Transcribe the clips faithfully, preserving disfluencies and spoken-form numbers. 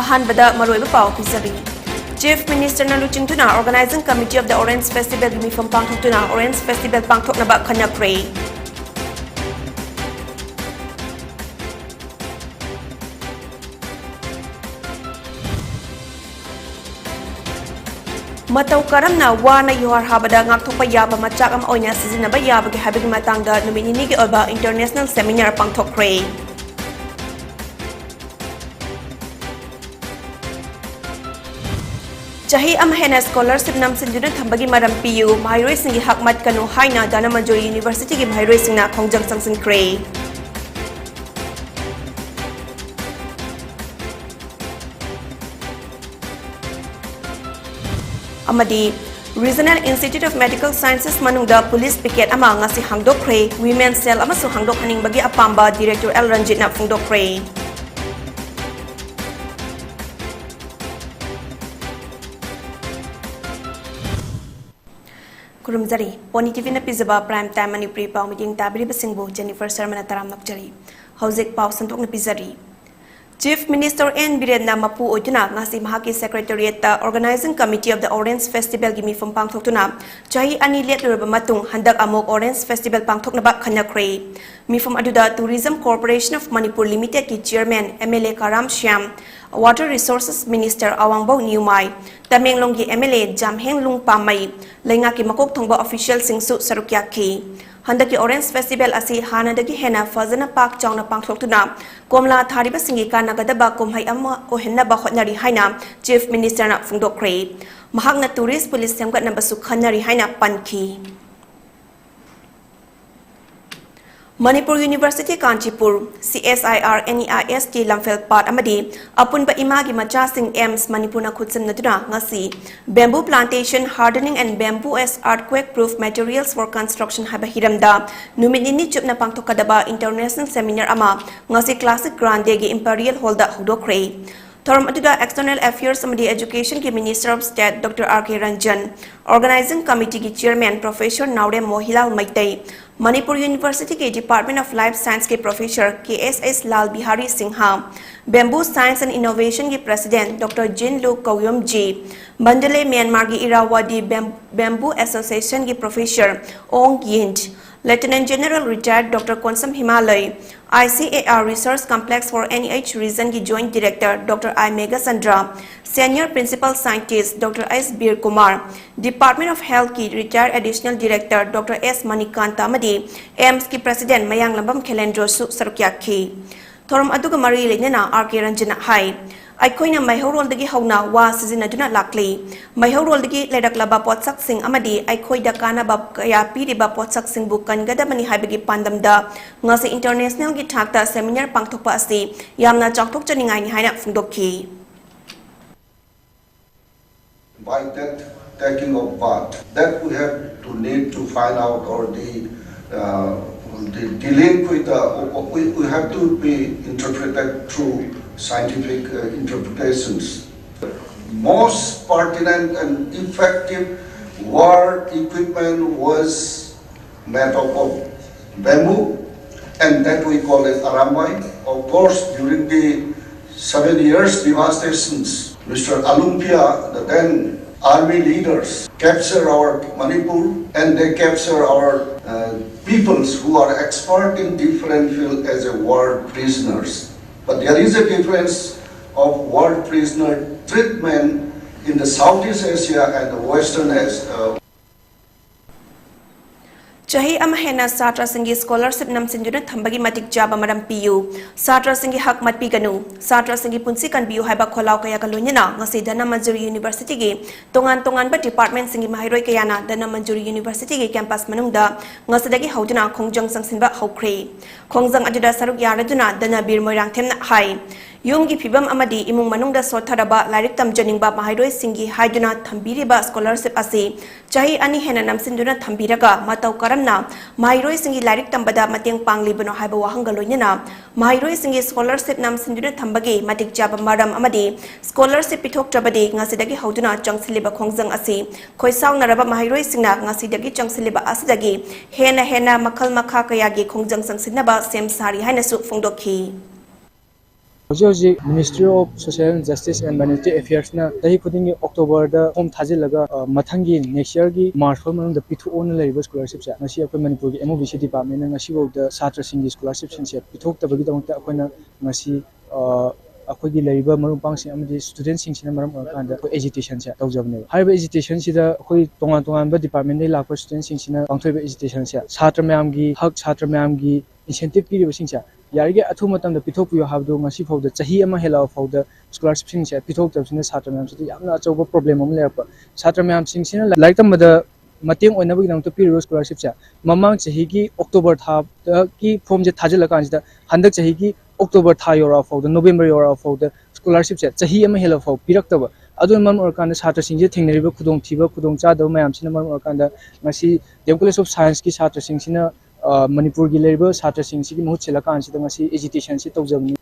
ꯑꯍꯥꯟꯕꯗ ꯃꯔꯨꯑꯣꯏꯕ ꯄꯥꯎ ꯄꯤꯖꯔꯤ꯫ Chief Minister ꯅ ꯂꯨꯆꯤꯡꯗꯨꯅ Organizing Committee of the Orange Festival ꯒꯤ ꯃꯤꯐꯝ ꯄꯥꯡꯊꯣꯛꯇꯨꯅ Orange Festival ꯄꯥꯡꯊꯣꯛꯅꯕ ꯈꯟꯅꯈ꯭ꯔꯦ꯫ ꯃꯇꯧ ꯀꯔꯝꯅ ꯋꯥꯅ ꯌꯨꯍꯥꯔ ꯍꯥꯕꯗ ꯉꯥꯛꯊꯣꯛꯄ ꯌꯥꯕ ꯃꯆꯥꯛ ꯑꯃ ꯑꯣꯏꯅ ꯁꯤꯖꯤꯟꯅꯕ ꯌꯥꯕꯒꯦ ꯍꯥꯏꯕꯒꯤ ꯃꯇꯥꯡꯗ ꯅꯨꯃꯤꯠ ꯅꯤꯅꯤꯒꯤ ꯑꯣꯏꯕ international seminar ꯄꯥꯡꯊꯣꯛꯈ꯭ꯔꯦ꯫ ꯆꯍꯤ ꯑꯃ ꯍꯦꯟꯅ scholarship ꯅꯝꯁꯤꯟꯗꯨꯅ ꯊꯝꯕꯒꯤ ꯃꯔꯝ ꯄꯤꯌꯨ, ꯃꯍꯩꯔꯣꯏꯁꯤꯡꯒꯤ ꯍꯛ ꯃꯠꯀꯅꯨ ꯍꯥꯏꯅ ꯙꯅꯃꯟꯖꯨꯔꯤ University ꯒꯤ ꯃꯍꯩꯔꯣꯏꯁꯤꯡꯅ ꯈꯣꯡꯖꯪ ꯆꯪꯁꯤꯟꯈ꯭ꯔꯦ꯫ ꯑꯃꯗꯤ Regional Institute of Medical Sciences ꯃꯅꯨꯡꯗ police picket ꯑꯃ ꯉꯁꯤ ꯍꯥꯡꯗꯣꯛꯈ꯭ꯔꯦ꯫ Women cell ꯑꯃꯁꯨ ꯍꯥꯡꯗꯣꯛꯍꯟꯅꯤꯡꯕꯒꯤ ꯑꯄꯥꯝꯕ Director ꯑꯦꯜ ꯔꯟꯖꯤꯠꯅ ꯐꯣꯡꯗꯣꯛꯈ꯭ꯔꯦ꯫ ꯈꯨꯔꯨꯝꯖꯔꯤ꯫ Pony TV ꯅ ꯄꯤꯖꯕ Prime Time ꯃꯅꯤꯄꯨꯔꯤ ꯄꯥꯎ ꯃꯤꯠꯌꯦꯡ ꯇꯥꯕꯤꯔꯤꯕꯁꯤꯡꯕꯨ ꯖꯦꯅꯤꯐꯔ ꯁꯔꯃꯅ ꯇꯔꯥꯝꯅ ꯑꯣꯛꯆꯔꯤ꯫ ꯍꯧꯖꯤꯛ ꯄꯥꯎ ꯁꯟꯗꯣꯛꯅ ꯄꯤꯖꯔꯤ꯫ Chief Minister ꯑꯦꯟ ꯕꯤꯔꯦꯟꯅ ꯃꯄꯨ ꯑꯣꯏꯗꯨꯅ ꯉꯁꯤ ꯃꯍꯥꯛꯀꯤ Secretariat ꯇ Organizing Committee of the Orange Festival ꯒꯤ ꯃꯤꯐꯝ ꯄꯥꯡꯊꯣꯛꯇꯨꯅ ꯆꯍꯤ ꯑꯅꯤ ꯂꯦꯞꯂꯨꯔꯕ ꯃꯇꯨꯡ ꯍꯟꯗꯛ ꯑꯃꯨꯛ Orange Festival ꯄꯥꯡꯊꯣꯛꯅꯕ ꯈꯟꯅꯈ꯭ꯔꯦ꯫ ꯃꯤꯐꯝ ꯑꯗꯨꯗ Tourism Corporation of Manipur Limited ꯀꯤ Chairman M L A Karam Shyam, Water Resources Minister Awangbow Newmai, ꯇꯃꯦꯡꯂꯣꯡꯒꯤ ꯑꯦꯝ ꯑꯦꯜ ꯑꯦ ꯖꯥꯝꯍꯦꯡꯂꯨꯡ ꯄꯥꯝꯃꯩ, ꯂꯩꯉꯥꯛꯀꯤ ꯃꯀꯣꯛ ꯊꯣꯡꯕ official ꯁꯤꯡꯁꯨ ꯁꯔꯨꯛ ꯌꯥꯈꯤ꯫ ꯍꯟꯗꯛꯀꯤ Orange Festival ꯑꯁꯤ ꯍꯥꯟꯅꯗꯒꯤ ꯍꯦꯟꯅ ꯐꯖꯅ ꯄꯥꯛ ꯆꯥꯎꯅ ꯄꯥꯡꯊꯣꯛꯇꯨꯅ ꯀꯣꯝꯂꯥ ꯊꯥꯔꯤꯕꯁꯤꯡꯒꯤ ꯀꯥꯟꯅꯒꯗꯕ ꯀꯨꯝꯍꯩ ꯑꯃ ꯑꯣꯏꯍꯟꯅꯕ ꯍꯣꯠꯅꯔꯤ ꯍꯥꯏꯅ Chief Minister ꯅ ꯐꯣꯡꯗꯣꯛꯈ꯭ꯔꯦ꯫ ꯃꯍꯥꯛꯅ tourist police ꯁꯦꯝꯒꯠꯅꯕꯁꯨ ꯈꯟꯅꯔꯤ ꯍꯥꯏꯅ ꯄꯟꯈꯤ꯫ Manipur University Canchipur, C S I R N E I S T Lamphelpat ꯑꯃꯗꯤ ꯑꯄꯨꯟꯕ ꯏꯃꯥꯒꯤ ꯃꯆꯥꯁꯤꯡ ꯑꯦꯝꯁ ꯃꯅꯤꯄꯨꯔꯅ ꯈꯨꯠꯁꯝꯅꯗꯨꯅ ꯉꯁꯤ Bamboo Plantation Hardening and Bamboo as Earthquake Proof Materials for Construction ꯍꯥꯏꯕ ꯍꯤꯔꯝꯗ ꯅꯨꯃꯤꯠ ꯅꯤꯅꯤ ꯆꯨꯞꯅ ꯄꯥꯡꯊꯣꯛꯀꯗꯕ international seminar ꯑꯃ ꯉꯁꯤ Classic Grande ꯒꯤ Imperial Hall ꯗ ꯍꯧꯗꯣꯛꯈ꯭ꯔꯦ꯫ ꯊꯧꯔꯝ ꯑꯗꯨꯗ External Affairs ꯑꯃꯗꯤ Education ꯒꯤ Minister of State Doctor R K Ranjan, Organizing Committee ꯒꯤ Chairman Professor ꯅꯥꯎꯔꯦꯝ ꯃꯣꯍꯤꯂꯥꯜ ꯃꯩꯇꯩ, Manipur University ꯒꯤ Department of Life Science ꯒꯤ Professor K S S Lal Bihari Singha, Bamboo Science and Innovation ꯒꯤ President Doctor Jinlu Kawyomji, Mandalay, Myanmar ꯒꯤ Irrawaddy Bam-, Bamboo Association ꯒꯤ Professor Ong Yint, Lieutenant General Retired Doctor Konsam Himalay, I C A R Research Complex for N H Region ꯒꯤ Joint Director Doctor I Meghachandra, Senior Principal Scientist Doctor S Bir Kumar, Department of Health ꯀꯤ Retired Additional Director Doctor S Manikanta ꯑꯃꯗꯤ AIIMS ꯀꯤ President ꯃꯌꯥꯡꯂꯝꯕꯝ ꯈꯦꯂꯦꯟꯗ꯭ꯔꯣꯁꯨ ꯁꯔꯨꯛ ꯌꯥꯈꯤ꯫ ꯊꯧꯔꯝ ꯑꯗꯨꯒ ꯃꯔꯤ ꯂꯩꯅꯅ R K ꯔꯟꯖꯟꯅ ꯍꯥꯏ, ꯑꯩꯈꯣꯏꯅ ꯃꯩꯍꯧꯔꯣꯜꯗꯒꯤ ꯍꯧꯅ ꯋꯥ ꯁꯤꯖꯤꯟꯅꯗꯨꯅ ꯂꯥꯛꯂꯤ꯫ ꯃꯩꯍꯧꯔꯣꯜꯗꯒꯤ ꯂꯩꯔꯛꯂꯕ ꯄꯣꯠꯁꯛꯁꯤꯡ ꯑꯃꯗꯤ ꯑꯩꯈꯣꯏꯗ ꯀꯥꯟꯅꯕ ꯀꯌꯥ ꯄꯤꯔꯤꯕ ꯄꯣꯠꯁꯛꯁꯤꯡꯕꯨ ꯀꯟꯒꯗꯕꯅꯤ ꯍꯥꯏꯕꯒꯤ ꯄꯥꯟꯗꯝꯗ ꯉꯁꯤ international ꯒꯤ ꯊꯥꯛꯇ seminar ꯄꯥꯡꯊꯣꯛꯄ ꯑꯁꯤ ꯌꯥꯝꯅ ꯆꯥꯎꯊꯣꯛꯆꯅꯤꯡꯉꯥꯏꯅꯤ ꯍꯥꯏꯅ ꯐꯣꯡꯗꯣꯛꯈꯤ꯫ By that taking of part, that we have to need to find out, or the, uh, the, the link with the, we, we have to be interpreted through scientific, uh, interpretations. Most pertinent and effective war equipment was made up of bamboo, and that we call it arambai. Of course, during the seven years devastations, Mister Alumpia, the then army leaders, capture our Manipur, and they capture our, uh, peoples who are expert in different field as a war prisoners. But there is a difference of war prisoner treatment in the Southeast Asia and the Western As-, uh, ꯆꯍꯤ ꯑꯃ ꯍꯦꯟꯅ ꯁꯥꯇ꯭ꯔꯁꯤꯡꯒꯤ scholarship ꯅꯝꯁꯤꯟꯗꯨꯅ ꯊꯝꯕꯒꯤ ꯃꯇꯤꯛ ꯆꯥꯕ ꯃꯔꯝ ꯄꯤꯌꯨ꯫ ꯁꯥꯇ꯭ꯔꯁꯤꯡꯒꯤ ꯍꯛ ꯃꯠꯄꯤꯒꯅꯨ, ꯁꯥꯇ꯭ꯔꯁꯤꯡꯒꯤ ꯄꯨꯟꯁꯤ ꯀꯟꯕꯤꯌꯨ ꯍꯥꯏꯕ ꯈꯣꯜꯂꯥꯎ ꯀꯌꯥꯒ ꯂꯣꯏꯅꯅ ꯉꯁꯤ ꯙꯅꯃꯟꯖꯨꯔꯤ University ꯒꯤ ꯇꯣꯉꯥꯟ ꯇꯣꯉꯥꯟꯕ department ꯁꯤꯡꯒꯤ ꯃꯍꯩꯔꯣꯏ ꯀꯌꯥꯅ ꯙꯅꯃꯟꯖꯨꯔꯤ University ꯒꯤ campus ꯃꯅꯨꯡꯗ ꯉꯁꯤꯗꯒꯤ ꯍꯧꯗꯨꯅ ꯈꯣꯡꯖꯪ ꯆꯪꯁꯤꯟꯕ ꯍꯧꯈ꯭ꯔꯦ꯫ ꯈꯣꯡꯖꯪ ꯑꯗꯨꯗ ꯁꯔꯨꯛ ꯌꯥꯔꯗꯨꯅ ꯙꯅꯕꯤꯔ ꯃꯣꯏꯔꯥꯡꯊꯦꯝꯅ ꯍꯥꯏ, ꯌꯨꯝꯒꯤ ꯐꯤꯕꯝ ꯑꯃꯗꯤ ꯏꯃꯨꯡ ꯃꯅꯨꯡꯗ ꯁꯣꯠꯊꯔꯕ ꯂꯥꯏꯔꯤꯛ ꯇꯝꯖꯅꯤꯡꯕ ꯃꯍꯩꯔꯣꯏꯁꯤꯡꯒꯤ ꯍꯥꯏꯗꯨꯅ ꯊꯝꯕꯤꯔꯤꯕ scholarship ꯑꯁꯤ ꯆꯍꯤ ꯑꯅꯤ ꯍꯦꯟꯅ ꯅꯝꯁꯤꯟꯗꯨꯅ ꯊꯝꯕꯤꯔꯒ ꯃꯇꯧ ꯀꯔꯝꯅ ꯃꯍꯩꯔꯣꯏꯁꯤꯡꯒꯤ ꯂꯥꯏꯔꯤꯛ ꯇꯝꯕꯗ ꯃꯇꯦꯡ ꯄꯥꯡꯂꯤꯕꯅꯣ ꯍꯥꯏꯕ ꯋꯥꯍꯪꯒ ꯂꯣꯏꯅꯅ ꯃꯍꯩꯔꯣꯏꯁꯤꯡꯒꯤ scholarship ꯅꯝꯁꯤꯟꯗꯨꯅ ꯊꯝꯕꯒꯤ ꯃꯇꯤꯛ ꯆꯥꯕ ꯃꯔꯝ ꯑꯃꯗꯤ scholarship ꯄꯤꯊꯣꯛꯇ꯭ꯔꯕꯗꯤ ꯉꯁꯤꯗꯒꯤ ꯍꯧꯗꯨꯅ ꯆꯪꯁꯤꯜꯂꯤꯕ ꯈꯣꯡꯖꯪ ꯑꯁꯤ ꯈꯣꯏꯁꯥꯎꯅꯔꯕ ꯃꯍꯩꯔꯣꯏꯁꯤꯡꯅ ꯉꯁꯤꯗꯒꯤ ꯆꯪꯁꯤꯜꯂꯤꯕ ꯑꯁꯤꯗꯒꯤ ꯍꯦꯟꯅ ꯍꯦꯟꯅ ꯃꯈꯜ ꯃꯈꯥ ꯀꯌꯥꯒꯤ ꯈꯣꯡꯖꯪ ꯆꯪꯁꯤꯟꯅꯕ ꯁꯦꯝ ꯁꯥꯔꯤ ꯍꯥꯏꯅꯁꯨ ꯐꯣꯡꯗꯣꯛꯈꯤ꯫ ꯍꯧꯖꯤꯛ ꯍꯧꯖꯤꯛ Ministry of Social and Justice and Minority Affairsꯅ ꯆꯍꯤ ꯈꯨꯗꯤꯡꯒꯤ Octoberꯗ form ꯊꯥꯖꯤꯜꯂꯒ, ꯑ, ꯃꯊꯪꯒꯤ next yearꯒꯤ March ꯐꯥꯎ ꯃꯅꯨꯡꯗ ꯄꯤꯊꯣꯛꯑꯣꯅ ꯂꯩꯔꯤꯕ scholarshipꯁꯦ ꯉꯁꯤ ꯑꯩꯈꯣꯏ ꯃꯅꯤꯄꯨꯔꯒꯤ M O B C departmentꯅ ꯉꯁꯤꯐꯥꯎꯗ ꯁꯥꯇ꯭ꯔꯁꯤꯡꯒꯤ scholarshipꯁꯤꯡꯁꯦ ꯄꯤꯊꯣꯛꯇꯕꯒꯤꯗꯃꯛꯇ ꯑꯩꯈꯣꯏꯅ ꯉꯁꯤ, ꯑ, ꯑꯩꯈꯣꯏꯒꯤ ꯂꯩꯔꯤꯕ ꯃꯔꯨꯞ ꯃꯄꯥꯡꯁꯤꯡ ꯑꯃꯗꯤ studentꯁꯤꯡꯁꯤꯅ ꯃꯔꯝ ꯑꯣꯏꯔꯀꯥꯟꯗ ꯑꯩꯈꯣꯏ agitationꯁꯦ ꯇꯧꯖꯕꯅꯦꯕ꯫ ꯍꯥꯏꯔꯤꯕ agitationꯁꯤꯗ ꯑꯩꯈꯣꯏ ꯇꯣꯉꯥꯟ ꯇꯣꯉꯥꯟꯕ departmentꯗꯒꯤ ꯂꯥꯛꯄ studentꯁꯤꯡꯁꯤꯅ ꯄꯥꯡꯊꯣꯛꯏꯕ agitationꯁꯦ ꯁꯥꯇ꯭ꯔ ꯃꯌꯥꯝꯒꯤ ꯍꯛ, ꯁꯥꯇ꯭ꯔ ꯃꯌꯥꯝꯒꯤ incentive ꯄꯤꯔꯤꯕꯁꯤꯡꯁꯦ ꯌꯥꯔꯤꯈꯩ ꯑꯊꯨꯕ ꯃꯇꯝꯗ ꯄꯤꯊꯣꯛꯄꯤꯌꯨ ꯍꯥꯏꯕꯗꯨ ꯉꯁꯤ ꯐꯥꯎꯗ, ꯆꯍꯤ ꯑꯃ ꯍꯦꯜꯂꯛꯑ ꯐꯥꯎꯗ scholarshipꯁꯤꯡꯁꯦ ꯄꯤꯊꯣꯛꯇꯕꯁꯤꯅ ꯁꯥꯇ꯭ꯔ ꯃꯌꯥꯝꯁꯤꯗ ꯌꯥꯝꯅ ꯑꯆꯧꯕ problem ꯑꯃ ꯂꯩꯔꯛꯄ꯫ ꯁꯥꯇ꯭ꯔ ꯃꯌꯥꯝꯁꯤꯡꯁꯤꯅ ꯂꯥꯏꯔꯤꯛ ꯇꯝꯕꯗ ꯃꯇꯦꯡ ꯑꯣꯏꯅꯕꯒꯤꯗꯃꯛꯇ ꯄꯤꯔꯤꯕ scholarshipꯁꯦ ꯃꯃꯥꯡ ꯆꯍꯤꯒꯤ October ꯊꯥꯗꯒꯤ formꯁꯦ ꯊꯥꯖꯤꯜꯂꯀꯥꯟꯁꯤꯗ ꯍꯟꯗꯛ ꯆꯍꯤꯒꯤ October ꯊꯥ ꯌꯧꯔꯛꯑ ꯐꯥꯎꯗ, November ꯌꯧꯔꯛꯑ ꯐꯥꯎꯗ scholarshipꯁꯦ ꯆꯍꯤ ꯑꯃ ꯍꯦꯜꯂ ꯐꯥꯎ ꯄꯤꯔꯛꯇꯕ꯫ ꯑꯗꯨꯅ ꯃꯔꯝ ꯑꯣꯏꯔꯀꯥꯟꯗ ꯁꯥꯇ꯭ꯔꯁꯤꯡꯁꯤꯗ ꯊꯦꯡꯅꯔꯤꯕ ꯈꯨꯗꯣꯡꯊꯤꯕ, ꯈꯨꯗꯣꯡꯆꯥꯗꯕ ꯃꯌꯥꯝꯁꯤꯅ ꯃꯔꯝ ꯑꯣꯏꯔꯀꯥꯟꯗ ꯉꯁꯤ D M College of Scienceꯀꯤ ꯁꯥꯇ꯭ꯔꯁꯤꯡꯁꯤꯅ, ꯑ, ꯃꯅꯤꯄꯨꯔꯒꯤ ꯂꯩꯔꯤꯕ ꯁꯥꯇ꯭ꯔꯁꯤꯡꯁꯤꯒꯤ ꯃꯍꯨꯠ ꯁꯤꯜꯂꯀꯥꯟꯁꯤꯗ ꯉꯁꯤ agitationꯁꯤ ꯇꯧꯖꯕꯅꯤ꯫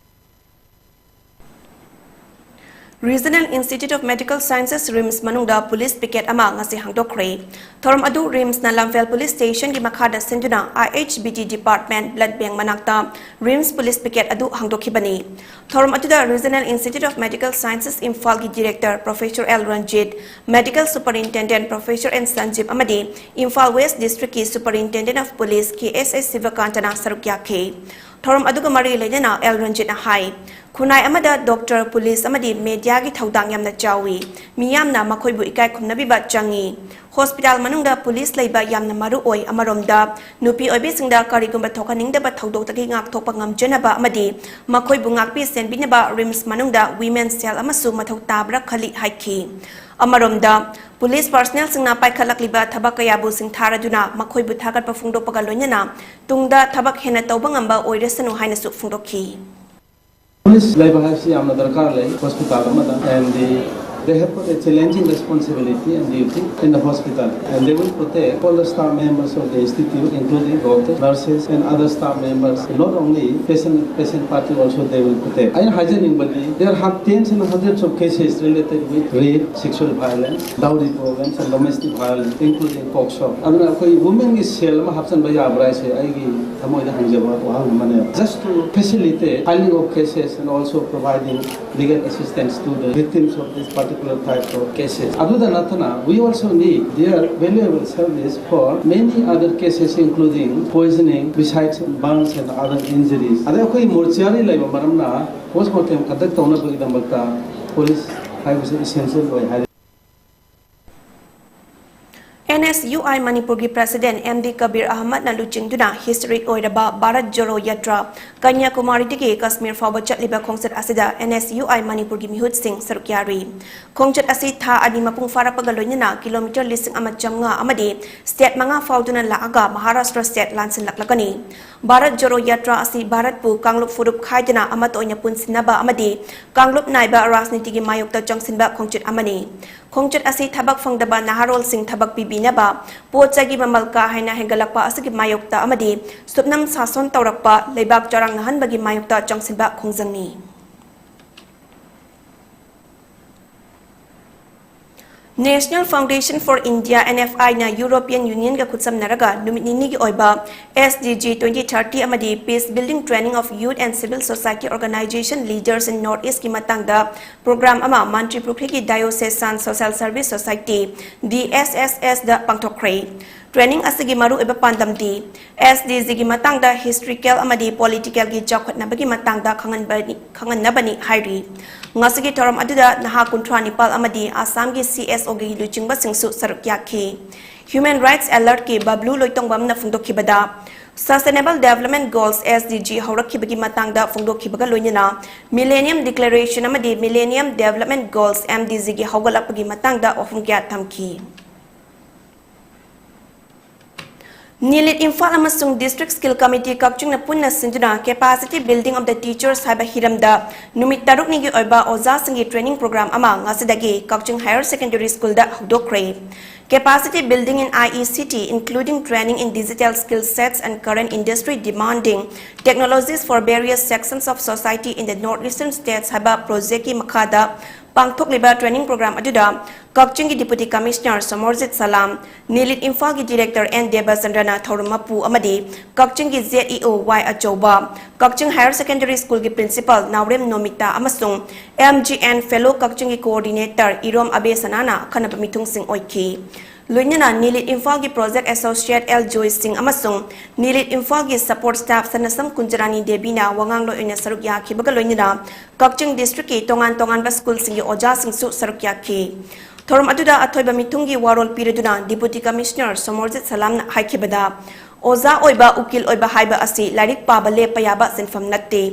Regional Institute of Medical Sciences, RIMS ꯃꯅꯨꯡꯗ police picket ꯑꯃ ꯉꯁꯤ ꯍꯥꯡꯗꯣꯛꯈ꯭ꯔꯦ꯫ ꯊꯧꯔꯝ ꯑꯗꯨ RIMSꯅ ꯂꯝꯐꯦꯜ police stationꯒꯤ ꯃꯈꯥꯗ ꯁꯤꯟꯗꯨꯅ I H B T department blood bank ꯃꯅꯥꯛꯇ RIMS police picket ꯑꯗꯨ ꯍꯥꯡꯗꯣꯛꯈꯤꯕꯅꯤ꯫ ꯊꯧꯔꯝ ꯑꯗꯨꯗ Regional Institute of Medical Sciences ꯏꯝꯐꯥꯜꯒꯤ director Professor L Ranjit, medical superintendent Professor N ꯁꯟꯖꯤꯞ ꯑꯃꯗꯤ Imphal West districtꯀꯤ superintendent of police K S S ꯁꯤꯕꯀꯥꯟꯇꯅ ꯁꯔꯨꯛ ꯌꯥꯈꯤ꯫ ꯊꯧꯔꯝ ꯑꯗꯨꯒ ꯃꯔꯤ ꯂꯩꯅꯅ L ꯔꯟꯖꯤꯠꯅ ꯍꯥꯏ, ꯈꯨꯟꯅꯥꯏ ꯑꯃꯗ doctor, police ꯑꯃꯗꯤ mediaꯒꯤ ꯊꯧꯗꯥꯡ ꯌꯥꯝꯅ ꯆꯥꯎꯏ꯫ ꯃꯤꯌꯥꯝꯅ ꯃꯈꯣꯏꯕꯨ ꯏꯀꯥꯏ ꯈꯨꯝꯅꯕꯤꯕ ꯆꯪꯏ꯫ Hospital ꯃꯅꯨꯡꯗ police ꯂꯩꯕ ꯌꯥꯝꯅ ꯃꯔꯨ ꯑꯣꯏ꯫ ꯑꯃꯔꯣꯝꯗ, ꯅꯨꯄꯤ ꯑꯣꯏꯕꯤꯁꯤꯡꯗ ꯀꯔꯤꯒꯨꯝꯕ ꯊꯣꯛꯍꯟꯅꯤꯡꯗꯕ ꯊꯧꯗꯣꯛꯇꯒꯤ ꯉꯥꯛꯊꯣꯛꯄ ꯉꯝꯖꯅꯕ ꯑꯃꯗꯤ ꯃꯈꯣꯏꯕꯨ ꯉꯥꯛꯄꯤ ꯁꯦꯟꯕꯤꯅꯕ RIMS ꯃꯅꯨꯡꯗ women cell ꯑꯃꯁꯨ ꯃꯊꯧ ꯇꯥꯕ꯭ꯔꯥ ꯈꯜꯂꯤ ꯍꯥꯏꯈꯤ꯫ ꯑꯃꯔꯣꯝꯗ, police personnelꯁꯤꯡꯅ ꯄꯥꯏꯈꯠꯂꯛꯂꯤꯕ ꯊꯕꯛ ꯀꯌꯥꯕꯨ ꯁꯤꯡꯊꯥꯔꯗꯨꯅ ꯃꯈꯣꯏꯕꯨ ꯊꯥꯒꯠꯄ ꯐꯣꯡꯗꯣꯛꯄꯒ ꯂꯣꯏꯅꯅ ꯇꯨꯡꯗ ꯊꯕꯛ ꯍꯦꯟꯅ ꯇꯧꯕ ꯉꯝꯕ ꯑꯣꯏꯔꯁꯅꯨ ꯍꯥꯏꯅꯁꯨ ꯐꯣꯡꯗꯣꯛꯈꯤ꯫ This ꯂꯩꯕ ꯍꯥꯏꯁꯤ ꯌꯥꯝꯅ ꯗꯔꯀꯥꯔ ꯂꯩ ꯍꯣꯁꯄꯤꯇꯥꯜ ꯑꯃꯗ, and the, they have got a challenging responsibility and duty in the hospital, and they will protect all the staff members of the institute, including doctors, nurses, and other staff members. Not only patient, patient party also they will protect. ꯑꯩꯅ ꯍꯥꯏꯖꯅꯤꯡꯕꯗꯤ, there have tens and hundreds of cases related with rape, sexual violence, dowry problems, and domestic violence, including POCSO. ꯑꯗꯨꯅ ꯑꯩꯈꯣꯏ womenꯒꯤ cell ꯑꯃ ꯍꯥꯞꯆꯤꯟꯕ ꯌꯥꯕ꯭ꯔꯥ ꯍꯥꯏꯁꯦ ꯑꯩꯒꯤ ꯊꯃꯣꯏꯗ ꯍꯪꯖꯕ ꯋꯥꯍꯪ ꯑꯃꯅꯦ꯫ Just to facilitate filing of cases and also providing legal assistance to the victims of this particular type of cases. ꯑꯗꯨꯗ ꯅꯠꯇꯅ, we also need their valuable service for many other cases, including poisoning, besides burns and other injuries. ꯑꯗꯩ ꯑꯩꯈꯣꯏ mortuary ꯂꯩꯕ ꯃꯔꯝꯅ post mortem conduct ꯇꯧꯅꯕꯒꯤꯗꯃꯛꯇ police ꯍꯥꯏꯕꯁꯤ essential ꯑꯣꯏ ꯍꯥꯏ꯫ And S U I ꯃꯅꯤꯄꯨꯔꯒꯤ president ꯑꯦꯝ ꯗꯤ ꯀꯕꯤꯔ ꯑꯍꯃꯗꯅ ꯂꯨꯆꯤꯡꯗꯨꯅ historic ꯑꯣꯏꯔꯕ ꯚꯥꯔꯠ ꯖꯣꯔꯣ ꯌꯥꯇ꯭ꯔꯥ ꯀꯟꯌꯥꯀꯨꯃꯥꯔꯤꯗꯒꯤ ꯀꯁꯃꯤꯔ ꯐꯥꯎꯕ ꯆꯠꯂꯤꯕ ꯈꯣꯡꯆꯠ ꯑꯁꯤꯗ ꯑꯦꯟ ꯑꯦꯁ ꯌꯨ ꯑꯥꯏ ꯃꯅꯤꯄꯨꯔꯒꯤ ꯃꯤꯍꯨꯠꯁꯤꯡ ꯁꯔꯨꯛ ꯌꯥꯔꯤ꯫ ꯈꯣꯡꯆꯠ ꯑꯁꯤ ꯊꯥ ꯑꯅꯤ ꯃꯄꯨꯡ ꯐꯥꯔꯛꯄꯒ ꯂꯣꯏꯅꯅ kilometre ꯂꯤꯁꯤꯡ ꯑꯃ ꯆꯥꯝꯃꯉꯥ ꯑꯃꯗꯤ state ꯃꯉꯥ ꯐꯥꯎꯗꯨꯅ ꯂꯥꯛꯑꯒ ꯃꯍꯥꯔꯥꯁꯇ꯭ꯔ state ꯂꯥꯟꯁꯤꯜꯂꯛꯂꯒꯅꯤ꯫ ꯚꯥꯔꯠ ꯖꯣꯔꯣ ꯌꯥꯇ꯭ꯔꯥ ꯑꯁꯤ ꯚꯥꯔꯠꯄꯨ ꯀꯥꯡꯂꯨꯞ ꯐꯨꯔꯨꯞ ꯈꯥꯏꯗꯅ ꯑꯃꯠꯇ ꯑꯣꯏꯅ ꯄꯨꯟꯁꯤꯟꯅꯕ ꯑꯃꯗꯤ ꯀꯥꯡꯂꯨꯞ ꯅꯥꯏꯕ ꯔꯥꯖꯅꯤꯇꯤꯒꯤ ꯃꯥꯌꯣꯛꯇ ꯆꯪꯁꯤꯟꯕ ꯈꯣꯡꯆꯠ ꯑꯃꯅꯤ꯫ ꯈꯣꯡꯆꯠ ꯑꯁꯤ ꯊꯕꯛ ꯐꯪꯗꯕ ꯅꯍꯥꯔꯣꯜꯁꯤꯡ ꯊꯕꯛ ꯄꯤꯕꯤꯅꯕ, ꯄꯣꯠ ꯆꯩꯒꯤ ꯃꯃꯜ ꯀꯥ ꯍꯦꯟꯅ ꯍꯦꯟꯒꯠꯂꯛꯄ ꯑꯁꯤꯒꯤ ꯃꯥꯌꯣꯛꯇ ꯑꯃꯗꯤ ꯁꯨꯞꯅꯝ ꯁꯥꯁꯣꯟ ꯇꯧꯔꯛꯄ ꯂꯩꯕꯥꯛ ꯆꯔꯥꯡꯅꯍꯟꯕꯒꯤ ꯃꯥꯌꯣꯛꯇ ꯆꯪꯁꯤꯟꯕ ꯈꯣꯡꯖꯪꯅꯤ꯫ National Foundation for India, N F I, ꯅ European Union ꯒ ꯈꯨꯠꯁꯝꯅꯔꯒ ꯅꯨꯃꯤꯠ ꯅꯤꯅꯤꯒꯤ ꯑꯣꯏꯕ S D G twenty thirty ꯑꯃꯗꯤ Peace Building Training of Youth and Civil Society Organization Leaders in North East ꯀꯤ ꯃꯇꯥꯡꯗ program ꯑꯃ ꯃꯟꯇ꯭ꯔꯤ ꯄꯨꯈ꯭ꯔꯤꯒꯤ Diocesan Social Service Society, D S S S, ꯗ ꯄꯥꯡꯊꯣꯛꯈ꯭ꯔꯦ꯫ Training ꯑꯁꯤꯒꯤ ꯃꯔꯨꯑꯣꯏꯕ ꯄꯥꯟꯗꯝꯗꯤ S D G ꯒꯤ ꯃꯇꯥꯡꯗ historical ꯑꯃꯗꯤ political ꯒꯤ ꯆꯥꯎꯈꯠꯅꯕꯒꯤ ꯃꯇꯥꯡꯗ ꯈꯪꯍꯟꯕꯅꯤ, ꯈꯪꯍꯟꯅꯕꯅꯤ ꯍꯥꯏꯔꯤ꯫ ꯉꯁꯤꯒꯤ ꯊꯧꯔꯝ ꯑꯗꯨꯗ ꯅꯍꯥ ꯀꯨꯟꯊ꯭ꯔꯥ ꯅꯤꯄꯥꯜ ꯑꯃꯗꯤ ꯑꯁꯥꯝꯒꯤ C S O ꯒꯤ ꯂꯨꯆꯤꯡꯕꯁꯤꯡꯁꯨ ꯁꯔꯨꯛ ꯌꯥꯈꯤ꯫ Human Rights Alert ꯀꯤ ꯕꯕ꯭ꯂꯨ ꯂꯣꯏꯇꯣꯡꯕꯝꯅ ꯐꯣꯡꯗꯣꯛꯈꯤꯕꯗ, Sustainable Development Goals, S D G, ꯍꯧꯔꯛꯈꯤꯕꯒꯤ ꯃꯇꯥꯡꯗ ꯐꯣꯡꯗꯣꯛꯈꯤꯕꯒ ꯂꯣꯏꯅꯅ Millennium Declaration ꯑꯃꯗꯤ Millennium Development Goals, M D G, ꯒꯤ ꯍꯧꯒꯠꯂꯛꯄꯒꯤ ꯃꯇꯥꯡꯗ ꯋꯥꯐꯝ ꯀꯌꯥ ꯊꯝꯈꯤ꯫ ꯅꯤꯂꯤꯠ ꯏꯝꯐꯥꯜ ꯑꯃꯁꯨꯡ District Skill Committee ꯀꯛꯆꯤꯡꯅ ꯄꯨꯟꯅ ꯁꯤꯟꯗꯨꯅ Capacity Building of the Teachers ꯍꯥꯏꯕ ꯍꯤꯔꯝꯗ ꯅꯨꯃꯤꯠ ꯇꯔꯨꯛꯅꯤꯒꯤ ꯑꯣꯏꯕ ꯑꯣꯖꯥꯁꯤꯡꯒꯤ training program ꯑꯃ ꯉꯁꯤꯗꯒꯤ ꯀꯛꯆꯤꯡ Higher Secondary Schoolꯗ ꯍꯧꯗꯣꯛꯈ꯭ꯔꯦ꯫ Capacity Building in I E C T, including training in digital skill sets and current industry demanding technologies for various sections of society in the North Eastern States ꯍꯥꯏꯕ projectꯀꯤ ꯃꯈꯥꯗ ꯄꯥꯡꯊꯣꯛꯂꯤꯕ training program ꯑꯗꯨꯗ ꯀꯛꯆꯤꯡꯒꯤ Deputy Commissioner Somorjit ꯁꯂꯥꯝ, ꯅꯤꯂꯤꯠ ꯏꯝꯐꯥꯜꯒꯤ Director and ꯗꯦꯕꯆꯟꯗ꯭ꯔꯅ ꯊꯧꯔꯝ ꯃꯄꯨ ꯑꯃꯗꯤ ꯀꯛꯆꯤꯡꯒꯤ Z E O ꯋꯥꯏ ꯑꯆꯧꯕ, ꯀꯛꯆꯤꯡ Higher Secondary Schoolꯒꯤ Principal ꯅꯥꯎꯔꯦꯝ ꯅꯣꯃꯤꯇꯥ ꯑꯃꯁꯨꯡ M G N Fellow ꯀꯛꯆꯤꯡꯒꯤ Coordinator ꯏꯔꯣꯝ ꯑꯕꯦꯁꯅꯥꯅ ꯑꯈꯟꯅꯕ ꯃꯤꯊꯨꯡꯁꯤꯡ ꯑꯣꯏꯈꯤ꯫ ꯂꯣꯏꯅꯅ ꯅꯤꯂꯤꯠ ꯏꯝꯐꯥꯜꯒꯤ Project Associate ꯑꯦꯜ ꯖꯣꯏ ꯁꯤꯡ ꯑꯃꯁꯨꯡ ꯅꯤꯂꯤꯠ ꯏꯝꯐꯥꯜꯒꯤ Support Staff ꯁꯅꯁꯝ ꯀꯨꯟꯖꯔꯥꯅꯤ ꯗꯦꯕꯤꯅ ꯋꯥꯉꯥꯡꯂꯣꯏ ꯑꯣꯏꯅ ꯁꯔꯨꯛ ꯌꯥꯈꯤꯕꯒ ꯂꯣꯏꯅꯅ ꯀꯛꯆꯤꯡ districtꯀꯤ ꯇꯣꯉꯥꯟ ꯇꯣꯉꯥꯟꯕ schoolꯁꯤꯡꯒꯤ ꯑꯣꯖꯥꯁꯤꯡꯁꯨ ꯁꯔꯨꯛ ꯌꯥꯈꯤ꯫ ꯊꯧꯔꯝ ꯑꯗꯨꯗ ꯑꯊꯣꯏꯕ ꯃꯤꯊꯨꯡꯒꯤ ꯋꯥꯔꯣꯜ ꯄꯤꯔꯗꯨꯅ Deputy Commissioner ꯁꯣꯃꯣꯔꯖꯤꯠ ꯁꯂꯥꯝꯅ ꯍꯥꯏꯈꯤꯕꯗ, ꯑꯣꯖꯥ ꯑꯣꯏꯕ, ꯎꯀꯤꯜ ꯑꯣꯏꯕ ꯍꯥꯏꯕ ꯑꯁꯤ ꯂꯥꯏꯔꯤꯛ ꯄꯥꯕ ꯂꯦꯞꯄ ꯌꯥꯕ ꯁꯤꯟꯐꯝ ꯅꯠꯇꯦ꯫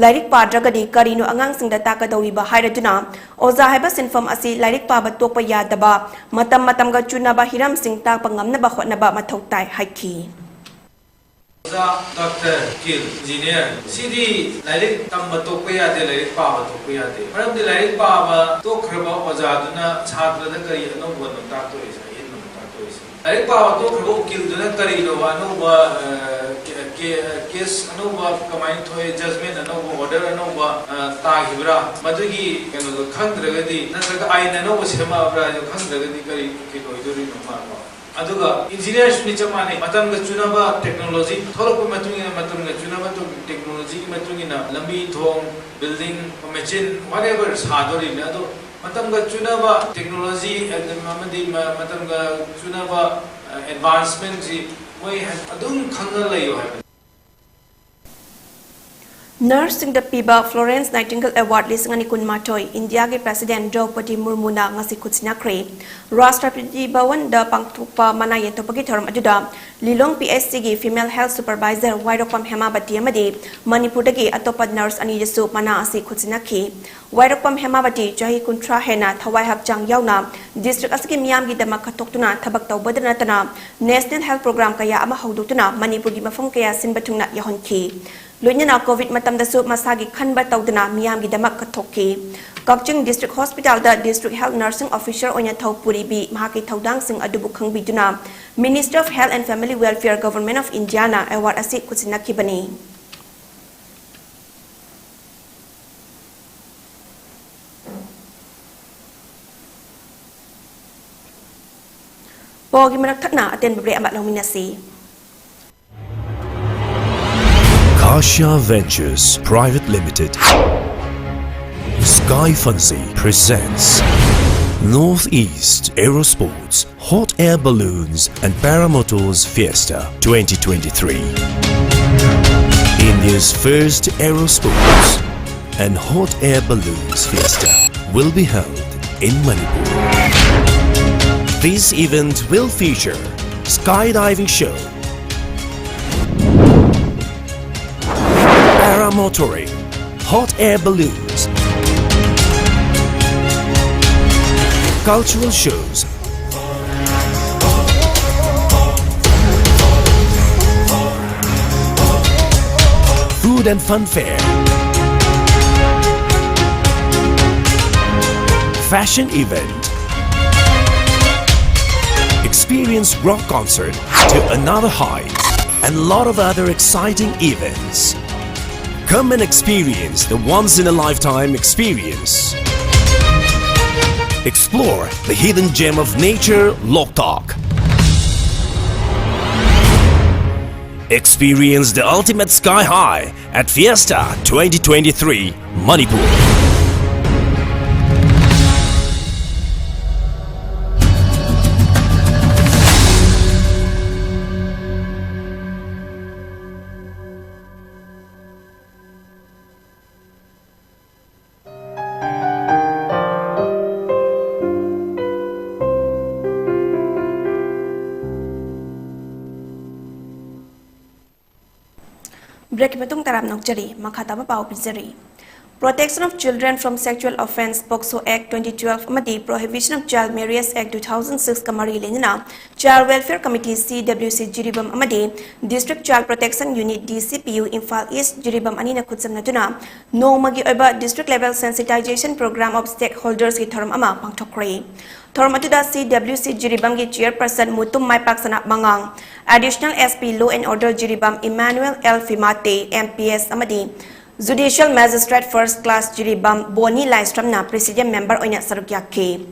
ꯂꯥꯏꯔꯤꯛ ꯄꯥꯗ꯭ꯔꯒꯗꯤ ꯀꯔꯤꯅꯣ ꯑꯉꯥꯡꯁꯤꯡꯗ ꯇꯥꯛꯀꯗꯧꯔꯤꯕ ꯍꯥꯏꯔꯗꯨꯅ, ꯑꯣꯖꯥ ꯍꯥꯏꯕ ꯁꯤꯟꯐꯝ ꯑꯁꯤ ꯂꯥꯏꯔꯤꯛ ꯄꯥꯕ ꯇꯣꯛꯄ ꯌꯥꯗꯕ, ꯃꯇꯝ ꯃꯇꯝꯒ ꯆꯨꯅꯕ ꯍꯤꯔꯝꯁꯤꯡ ꯇꯥꯛꯄ ꯉꯝꯅꯕ ꯍꯣꯠꯅꯕ ꯃꯊꯧ ꯇꯥꯏ ꯍꯥꯏꯈꯤ꯫ ꯑꯣꯖꯥ, doctor, ꯎꯀꯤꯜ, engineer, ꯁꯤꯗꯤ ꯂꯥꯏꯔꯤꯛ ꯇꯝꯕ ꯇꯣꯛꯄ ꯌꯥꯗꯦ, ꯂꯥꯏꯔꯤꯛ ꯄꯥꯕ ꯇꯣꯛꯄ ꯌꯥꯗꯦ꯫ ꯃꯔꯝꯗꯤ ꯂꯥꯏꯔꯤꯛ ꯄꯥꯕ ꯇꯣꯛꯈ꯭ꯔꯕ ꯑꯣꯖꯥꯗꯨꯅ ꯁꯥꯇ꯭ꯔꯗ ꯀꯔꯤ ꯑꯅꯧꯕꯅꯣ ꯇꯥꯛꯇꯣꯔꯤꯁꯦ, ꯑꯍꯦꯟꯕꯅꯣ ꯇꯥꯛꯇꯣꯔꯤꯁꯦ? ꯂꯥꯏꯔꯤꯛ ꯄꯥꯕ ꯇꯣꯛꯈ꯭ꯔꯕ ꯎꯀꯤꯜꯗꯨꯅ ꯀꯔꯤꯅꯣꯕ ꯑꯅꯧꯕ, ꯑ, ꯀꯦ-, ꯀꯦ-, case ꯑꯅꯧꯕ ꯀꯃꯥꯏꯅ ꯊꯣꯛꯑꯦ, judgment ꯑꯅꯧꯕ, order ꯑꯅꯧꯕ, ꯑ, ꯇꯥꯈꯤꯕ꯭ꯔꯥ? ꯃꯗꯨꯒꯤ ꯀꯩꯅꯣꯗꯣ ꯈꯪꯗ꯭ꯔꯒꯗꯤ, ꯅꯠꯇ꯭ꯔꯒ ꯑꯥꯏꯟ ꯑꯅꯧꯕ ꯁꯦꯝꯃꯛꯑꯕ꯭ꯔꯥ ꯍꯥꯏꯗꯣ ꯈꯪꯗ꯭ꯔꯒꯗꯤ ꯀꯔꯤ ꯎꯀꯤꯜ ꯑꯣꯏꯗꯣꯔꯤꯅꯣ ꯃꯥꯀꯣ? ꯑꯗꯨꯒ engineerꯁꯨꯅꯤ ꯆꯞ ꯃꯥꯟꯅꯩ꯫ ꯃꯇꯝꯒ ꯆꯨꯅꯕ technology ꯊꯣꯛꯂꯛꯄꯒꯤ ꯃꯇꯨꯡ ꯏꯟꯅ, ꯃꯇꯝꯒ ꯆꯨꯅꯕ ꯇꯨ-, technologyꯒꯤ ꯃꯇꯨꯡ ꯏꯟꯅ ꯂꯝꯕꯤ, ꯊꯣꯡ, building, machine, whatever ꯁꯥꯗꯣꯔꯤꯕꯅꯤ꯫ ꯑꯗꯣ ꯃꯇꯝꯒ ꯆꯨꯅꯕ technology ꯑꯃꯗꯤ ꯃ-, ꯃꯇꯝꯒ ꯆꯨꯅꯕ, ꯑ, advancementꯁꯤ ꯃꯣꯏ ꯑꯗꯨꯝ ꯈꯪꯉ ꯂꯩꯌꯣ ꯍꯥꯏꯕꯅꯤ꯫ ꯅꯔꯁꯁꯤꯡꯗ ꯄꯤꯕ Florence Nightingale Award ꯂꯤꯁꯤꯡ ꯑꯅꯤ ꯀꯨꯟꯃꯥꯊꯣꯏ ꯏꯟꯗꯤꯌꯥꯒꯤ ꯄ꯭ꯔꯦꯁꯤꯗꯦꯟꯠ ꯗ꯭ꯔꯧꯄꯗꯤ ꯃꯨꯔꯃꯨꯅ ꯉꯁꯤ ꯈꯨꯠꯁꯤꯟꯅꯈ꯭ꯔꯦ꯫ ꯔꯥꯁꯇ꯭ꯔꯄꯇꯤ ꯚꯋꯟꯗ ꯄꯥꯡꯊꯣꯛꯄ ꯃꯅꯥ ꯌꯦꯟꯊꯣꯛꯄꯒꯤ ꯊꯧꯔꯝ ꯑꯗꯨꯗ ꯂꯤꯂꯣꯡ PHCꯒꯤ female health supervisor ꯋꯥꯏꯔꯣꯛꯄꯝ ꯍꯦꯃꯥꯕꯇꯤ ꯑꯃꯗꯤ ꯃꯅꯤꯄꯨꯔꯗꯒꯤ ꯑꯇꯣꯞꯄ ꯅꯔꯁ ꯑꯅꯤꯗꯁꯨ ꯃꯅꯥ ꯑꯁꯤ ꯈꯨꯠꯁꯤꯟꯅꯈꯤ꯫ ꯋꯥꯏꯔꯣꯛꯄꯝ ꯍꯦꯃꯥꯕꯇꯤ ꯆꯍꯤ ꯀꯨꯟꯊ꯭ꯔꯥ ꯍꯦꯟꯅ ꯊꯋꯥꯏ ꯍꯛꯆꯥꯡ ꯌꯥꯎꯅ ꯗꯤꯁꯇ꯭ꯔꯤꯛ ꯑꯁꯤꯒꯤ ꯃꯤꯌꯥꯝꯒꯤꯗꯃꯛ ꯀꯠꯊꯣꯛꯇꯨꯅ ꯊꯕꯛ ꯇꯧꯕꯗ ꯅꯠꯇꯅ ꯅꯦꯁꯅꯦꯜ ꯍꯦꯜꯊ ꯄ꯭ꯔꯣꯒ꯭ꯔꯥꯝ ꯀꯌꯥ ꯑꯃ ꯍꯧꯗꯣꯛꯇꯨꯅ ꯃꯅꯤꯄꯨꯔꯒꯤ ꯃꯐꯝ ꯀꯌꯥ ꯁꯤꯟꯕ ꯊꯨꯡꯅ ꯌꯧꯍꯟꯈꯤ꯫ ꯂꯣꯏꯅꯅ ꯀꯣꯚꯤꯗ ꯃꯇꯝꯗꯁꯨ ꯃꯁꯥꯒꯤ ꯈꯟꯕ ꯇꯧꯗꯅ ꯃꯤꯌꯥꯝꯒꯤꯗꯃꯛ ꯀꯠꯊꯣꯛꯈꯤ꯫ ꯀꯛꯆꯤꯡ ꯗꯤꯁꯇ꯭ꯔꯤꯛ ꯍꯣꯁꯄꯤꯇꯥꯜꯗ ꯗꯤꯁꯇ꯭ꯔꯤꯛ ꯍꯦꯜꯊ ꯅꯔꯁꯤꯡ ꯑꯣꯐꯤꯁꯔ ꯑꯣꯏꯅ ꯊꯧ ꯄꯨꯔꯤꯕꯤ ꯃꯍꯥꯛꯀꯤ ꯊꯧꯗꯥꯡꯁꯤꯡ ꯑꯗꯨꯕꯨ ꯈꯪꯕꯤꯗꯨꯅ Ministry of Health and Family Welfare, Government of Indiaꯅ award ꯑꯁꯤ ꯈꯨꯠꯁꯤꯟꯅꯈꯤꯕꯅꯤ꯫ ꯄꯥꯎꯒꯤ ꯃꯔꯛ ꯊꯠꯅ ꯑꯇꯦꯟꯕ ꯕ꯭ꯔꯦꯛ ꯑꯃ ꯂꯧꯃꯤꯟꯅꯁꯤ꯫ Kashya Ventures Private Limited, Sky Fancy presents Northeast Aerosports Hot Air Balloons and Paramotors Fiesta twenty twenty-three. India's first aerosports and hot air balloons fiesta will be held in Manipur. This event will feature skydiving show, paramotoring, hot air balloons, cultural shows, food and fun fair, fashion event, experience rock concert to another height, and lot of other exciting events. Come and experience the once-in-a-lifetime experience. Explore the hidden gem of nature, Loktak. Experience the ultimate sky high at Fiesta twenty twenty-three Manipur. Break ꯃꯇꯨꯡ ꯇꯔꯥꯝꯅ ꯑꯣꯛꯆꯔꯤ꯫ ꯃꯈꯥ ꯇꯥꯕ ꯄꯥꯎ ꯄꯤꯖꯔꯤ꯫ Protection of Children from Sexual Offence, POCSO Act twenty twelve ꯑꯃꯗꯤ Prohibition of Child Marriage Act two thousand six ꯀ ꯃꯔꯤ ꯂꯩꯅꯅ Child Welfare Committee, C W C, Jiribam ꯑꯃꯗꯤ District Child Protection Unit, D C P U, Imphal east, Jiribam ꯑꯅꯤꯅ ꯈꯨꯠꯁꯝꯅꯗꯨꯅ ꯅꯣꯡꯃꯒꯤ ꯑꯣꯏꯕ District Level Sensitization Program of Stakeholdersꯀꯤ ꯊꯧꯔꯝ ꯑꯃ ꯄꯥꯡꯊꯣꯛꯈ꯭ꯔꯦ꯫ ꯊꯧꯔꯝ ꯑꯗꯨꯗ C W C ꯖꯤꯔꯤꯕꯥꯝꯒꯤ Chairperson Mutum ꯃꯥꯏꯄꯥꯛꯁꯅꯥ ꯃꯉꯥꯡ, Additional S P Law and Order Jiribam Emmanuel L Fimate, M P S, ꯑꯃꯗꯤ Judicial Magistrate First Class Jiribam ꯕꯣꯅꯤ ꯂꯥꯏꯁ꯭ꯔꯝꯅ President Member ꯑꯣꯏꯅ ꯁꯔꯨꯛ ꯌꯥꯈꯤ꯫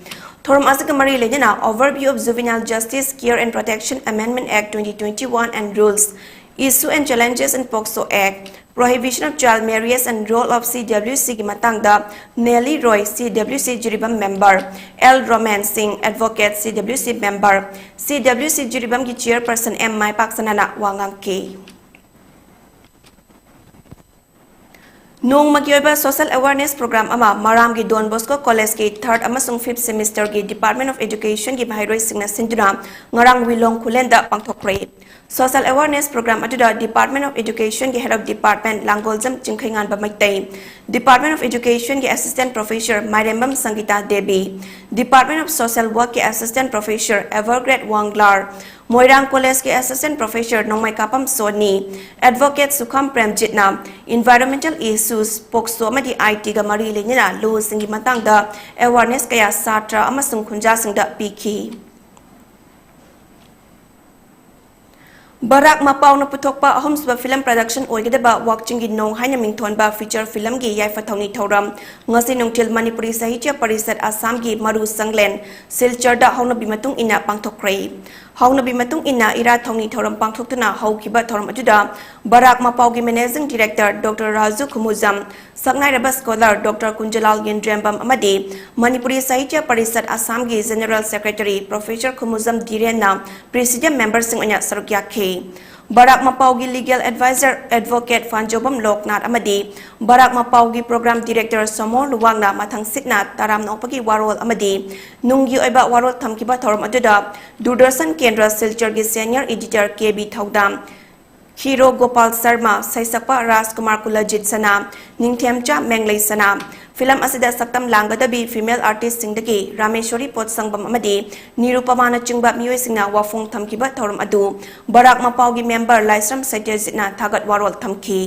ꯊꯧꯔꯝ ꯑꯁꯤꯒ ꯃꯔꯤ ꯂꯩꯅꯅ Overview of Juvenile Justice Care and Protection Amendment Act twenty twenty-one and Rules, Issue and Challenges in POCSO Act, Prohibition of Child Marriage and Role of C W Cꯒꯤ ꯃꯇꯥꯡꯗ Nelly Roy, C W C Jiribam Member, L Roman Singh, Advocate, C W C Member, C W C ꯖꯤꯔꯤꯕꯥꯝꯒꯤ Chairperson M ꯃꯥꯏꯄꯥꯛꯁꯅꯥꯅ ꯋꯥ ꯉꯥꯡꯈꯤ꯫ ꯅꯣꯡꯃꯒꯤ ꯑꯣꯏꯕ Social Awareness Program ꯑꯃ ꯃꯔꯥꯝꯒꯤ Don Bosco Collegeꯀꯤ third ꯑꯃꯁꯨꯡ fifth semesterꯒꯤ Department of Educationꯒꯤ ꯃꯍꯩꯔꯣꯏꯁꯤꯡꯅ ꯁꯤꯟꯗꯨꯅ ꯉꯔꯥꯡ ꯋꯤꯂꯣꯡ ꯈꯨꯂꯦꯟꯗ ꯄꯥꯡꯊꯣꯛꯈ꯭ꯔꯦ꯫ Social Awareness Program ꯑꯗꯨꯗ Department of Educationꯒꯤ Head of Department Langoljam Chingkheinganba Meitei, Department of Educationꯒꯤ Assistant Professor Mairembam Sangita Devi, Department of Social Workꯀꯤ Assistant Professor Evergrade Wanglar, Moirang Collegeꯀꯤ Assistant Professor Nongmeikapam Soni, Advocate Sukham ꯄ꯭ꯔꯦꯝꯖꯤꯠꯅ Environmental Issues, POCSO ꯑꯃꯗꯤ ITꯒ ꯃꯔꯤ ꯂꯩꯅꯅ ꯂꯣꯁꯤꯡꯒꯤ ꯃꯇꯥꯡꯗ awareness ꯀꯌꯥ ꯁꯥꯇ꯭ꯔ ꯑꯃꯁꯨꯡ ꯈꯨꯟꯖꯥꯁꯤꯡꯗ ꯄꯤꯈꯤ꯫ ꯕꯔꯥꯛ ꯃꯄꯥꯎꯅ ꯄꯨꯊꯣꯛꯄ ꯑꯍꯨꯝꯁꯨꯕ film production ꯑꯣꯏꯒꯗꯕ ꯋꯥꯛꯆꯤꯡꯒꯤ ꯅꯣꯡ ꯍꯥꯏꯅ ꯃꯤꯡꯊꯣꯟꯕ feature filmꯒꯤ ꯌꯥꯏꯐ ꯊꯧꯅꯤ ꯊꯧꯔꯝ ꯉꯁꯤ ꯅꯨꯡꯊꯤꯜ ꯃꯅꯤꯄꯨꯔꯤ ꯁꯥꯍꯤꯇ꯭ꯌ ꯄꯔꯤꯁꯠ ꯑꯁꯥꯝꯒꯤ ꯃꯔꯨ ꯁꯪꯂꯦꯟ ꯁꯤꯜꯆꯔꯗ ꯍꯧꯅꯕꯤ ꯃꯇꯨꯡ ꯏꯟꯅ ꯄꯥꯡꯊꯣꯛꯈ꯭ꯔꯦ꯫ ꯍꯧꯅꯕꯤ ꯃꯇꯨꯡ ꯏꯟꯅ ꯏꯔꯥꯠ ꯊꯧꯅꯤ ꯊꯧꯔꯝ ꯄꯥꯡꯊꯣꯛꯇꯨꯅ ꯍꯧꯈꯤꯕ ꯊꯧꯔꯝ ꯑꯗꯨꯗ ꯕꯔꯥꯛ ꯃꯄꯥꯎꯒꯤ Managing Director Doctor ꯔꯥꯖꯨ ꯈꯨꯃꯨꯖꯝ, ꯁꯛꯅꯥꯏꯔꯕ scholar Doctor ꯀꯨꯟꯖꯂꯥꯜ ꯌꯦꯟꯗ꯭ꯔꯦꯝꯕꯝ ꯑꯃꯗꯤ ꯃꯅꯤꯄꯨꯔꯤ ꯁꯥꯍꯤꯇ꯭ꯌ ꯄꯔꯤꯁꯠ ꯑꯁꯥꯝꯒꯤ General Secretary Professor ꯈꯨꯃꯨꯖꯝ ꯙꯤꯔꯦꯟꯅ President Memberꯁꯤꯡ ꯑꯣꯏꯅ ꯁꯔꯨꯛ ꯌꯥꯈꯤ꯫ ꯕꯔꯥꯛ ꯃꯄꯥꯎꯒꯤ Legal Advisor Advocate ꯐꯥꯟꯖꯧꯕꯝ ꯂꯣꯛꯅꯥꯊ ꯑꯃꯗꯤ ꯕꯔꯥꯛ ꯃꯄꯥꯎꯒꯤ Program Director ꯁꯣꯃꯣ ꯂꯨꯋꯥꯡꯅ ꯃꯊꯪꯁꯤꯠꯅ ꯇꯔꯥꯝꯅ ꯑꯣꯛꯄꯒꯤ ꯋꯥꯔꯣꯜ ꯑꯃꯗꯤ ꯅꯨꯡꯒꯤ ꯑꯣꯏꯕ ꯋꯥꯔꯣꯜ ꯊꯝꯈꯤꯕ ꯊꯧꯔꯝ ꯑꯗꯨꯗ ꯗꯨꯔꯗꯔꯁꯟ ꯀꯦꯟꯗ꯭ꯔ ꯁꯤꯜꯆꯔꯒꯤ Senior Editor ꯀꯦ ꯕꯤ ꯊꯧꯗꯥꯝ, ꯍꯤꯔꯣ ꯒꯣꯄꯥꯜ ꯁꯔꯃ, ꯁꯩꯁꯛꯄ ꯔꯥꯖꯀꯨꯃꯥꯔ ꯀꯨꯂꯖꯤꯠ ꯁꯅꯥ, ꯅꯤꯡꯊꯦꯝꯆꯥ ꯃꯦꯡꯂꯩ ꯁꯅꯥ꯫ ꯐꯤꯂꯝ ꯑꯁꯤꯗ ꯁꯛꯇꯝ ꯂꯥꯡꯒꯗꯕꯤ ꯐꯤꯃꯦꯜ ꯑꯥꯔꯇꯤꯁꯁꯤꯡꯗꯒꯤ ꯔꯥꯃꯦꯁꯣꯔꯤ ꯄꯣꯠꯁꯪꯕꯝ ꯑꯃꯗꯤ ꯅꯤꯔꯨꯄꯃꯥꯅꯆꯤꯡꯕ ꯃꯤꯑꯣꯏꯁꯤꯡꯅ ꯋꯥꯐꯣꯡ ꯊꯝꯈꯤꯕ ꯊꯧꯔꯝ ꯑꯗꯨ ꯕꯔꯥꯛ ꯃꯄꯥꯎꯒꯤ ꯃꯦꯝꯕꯔ ꯂꯥꯏꯁ꯭ꯔꯝ ꯁꯩꯇ꯭ꯌꯖꯤꯠꯅ ꯊꯥꯒꯠ ꯋꯥꯔꯣꯜ ꯊꯝꯈꯤ꯫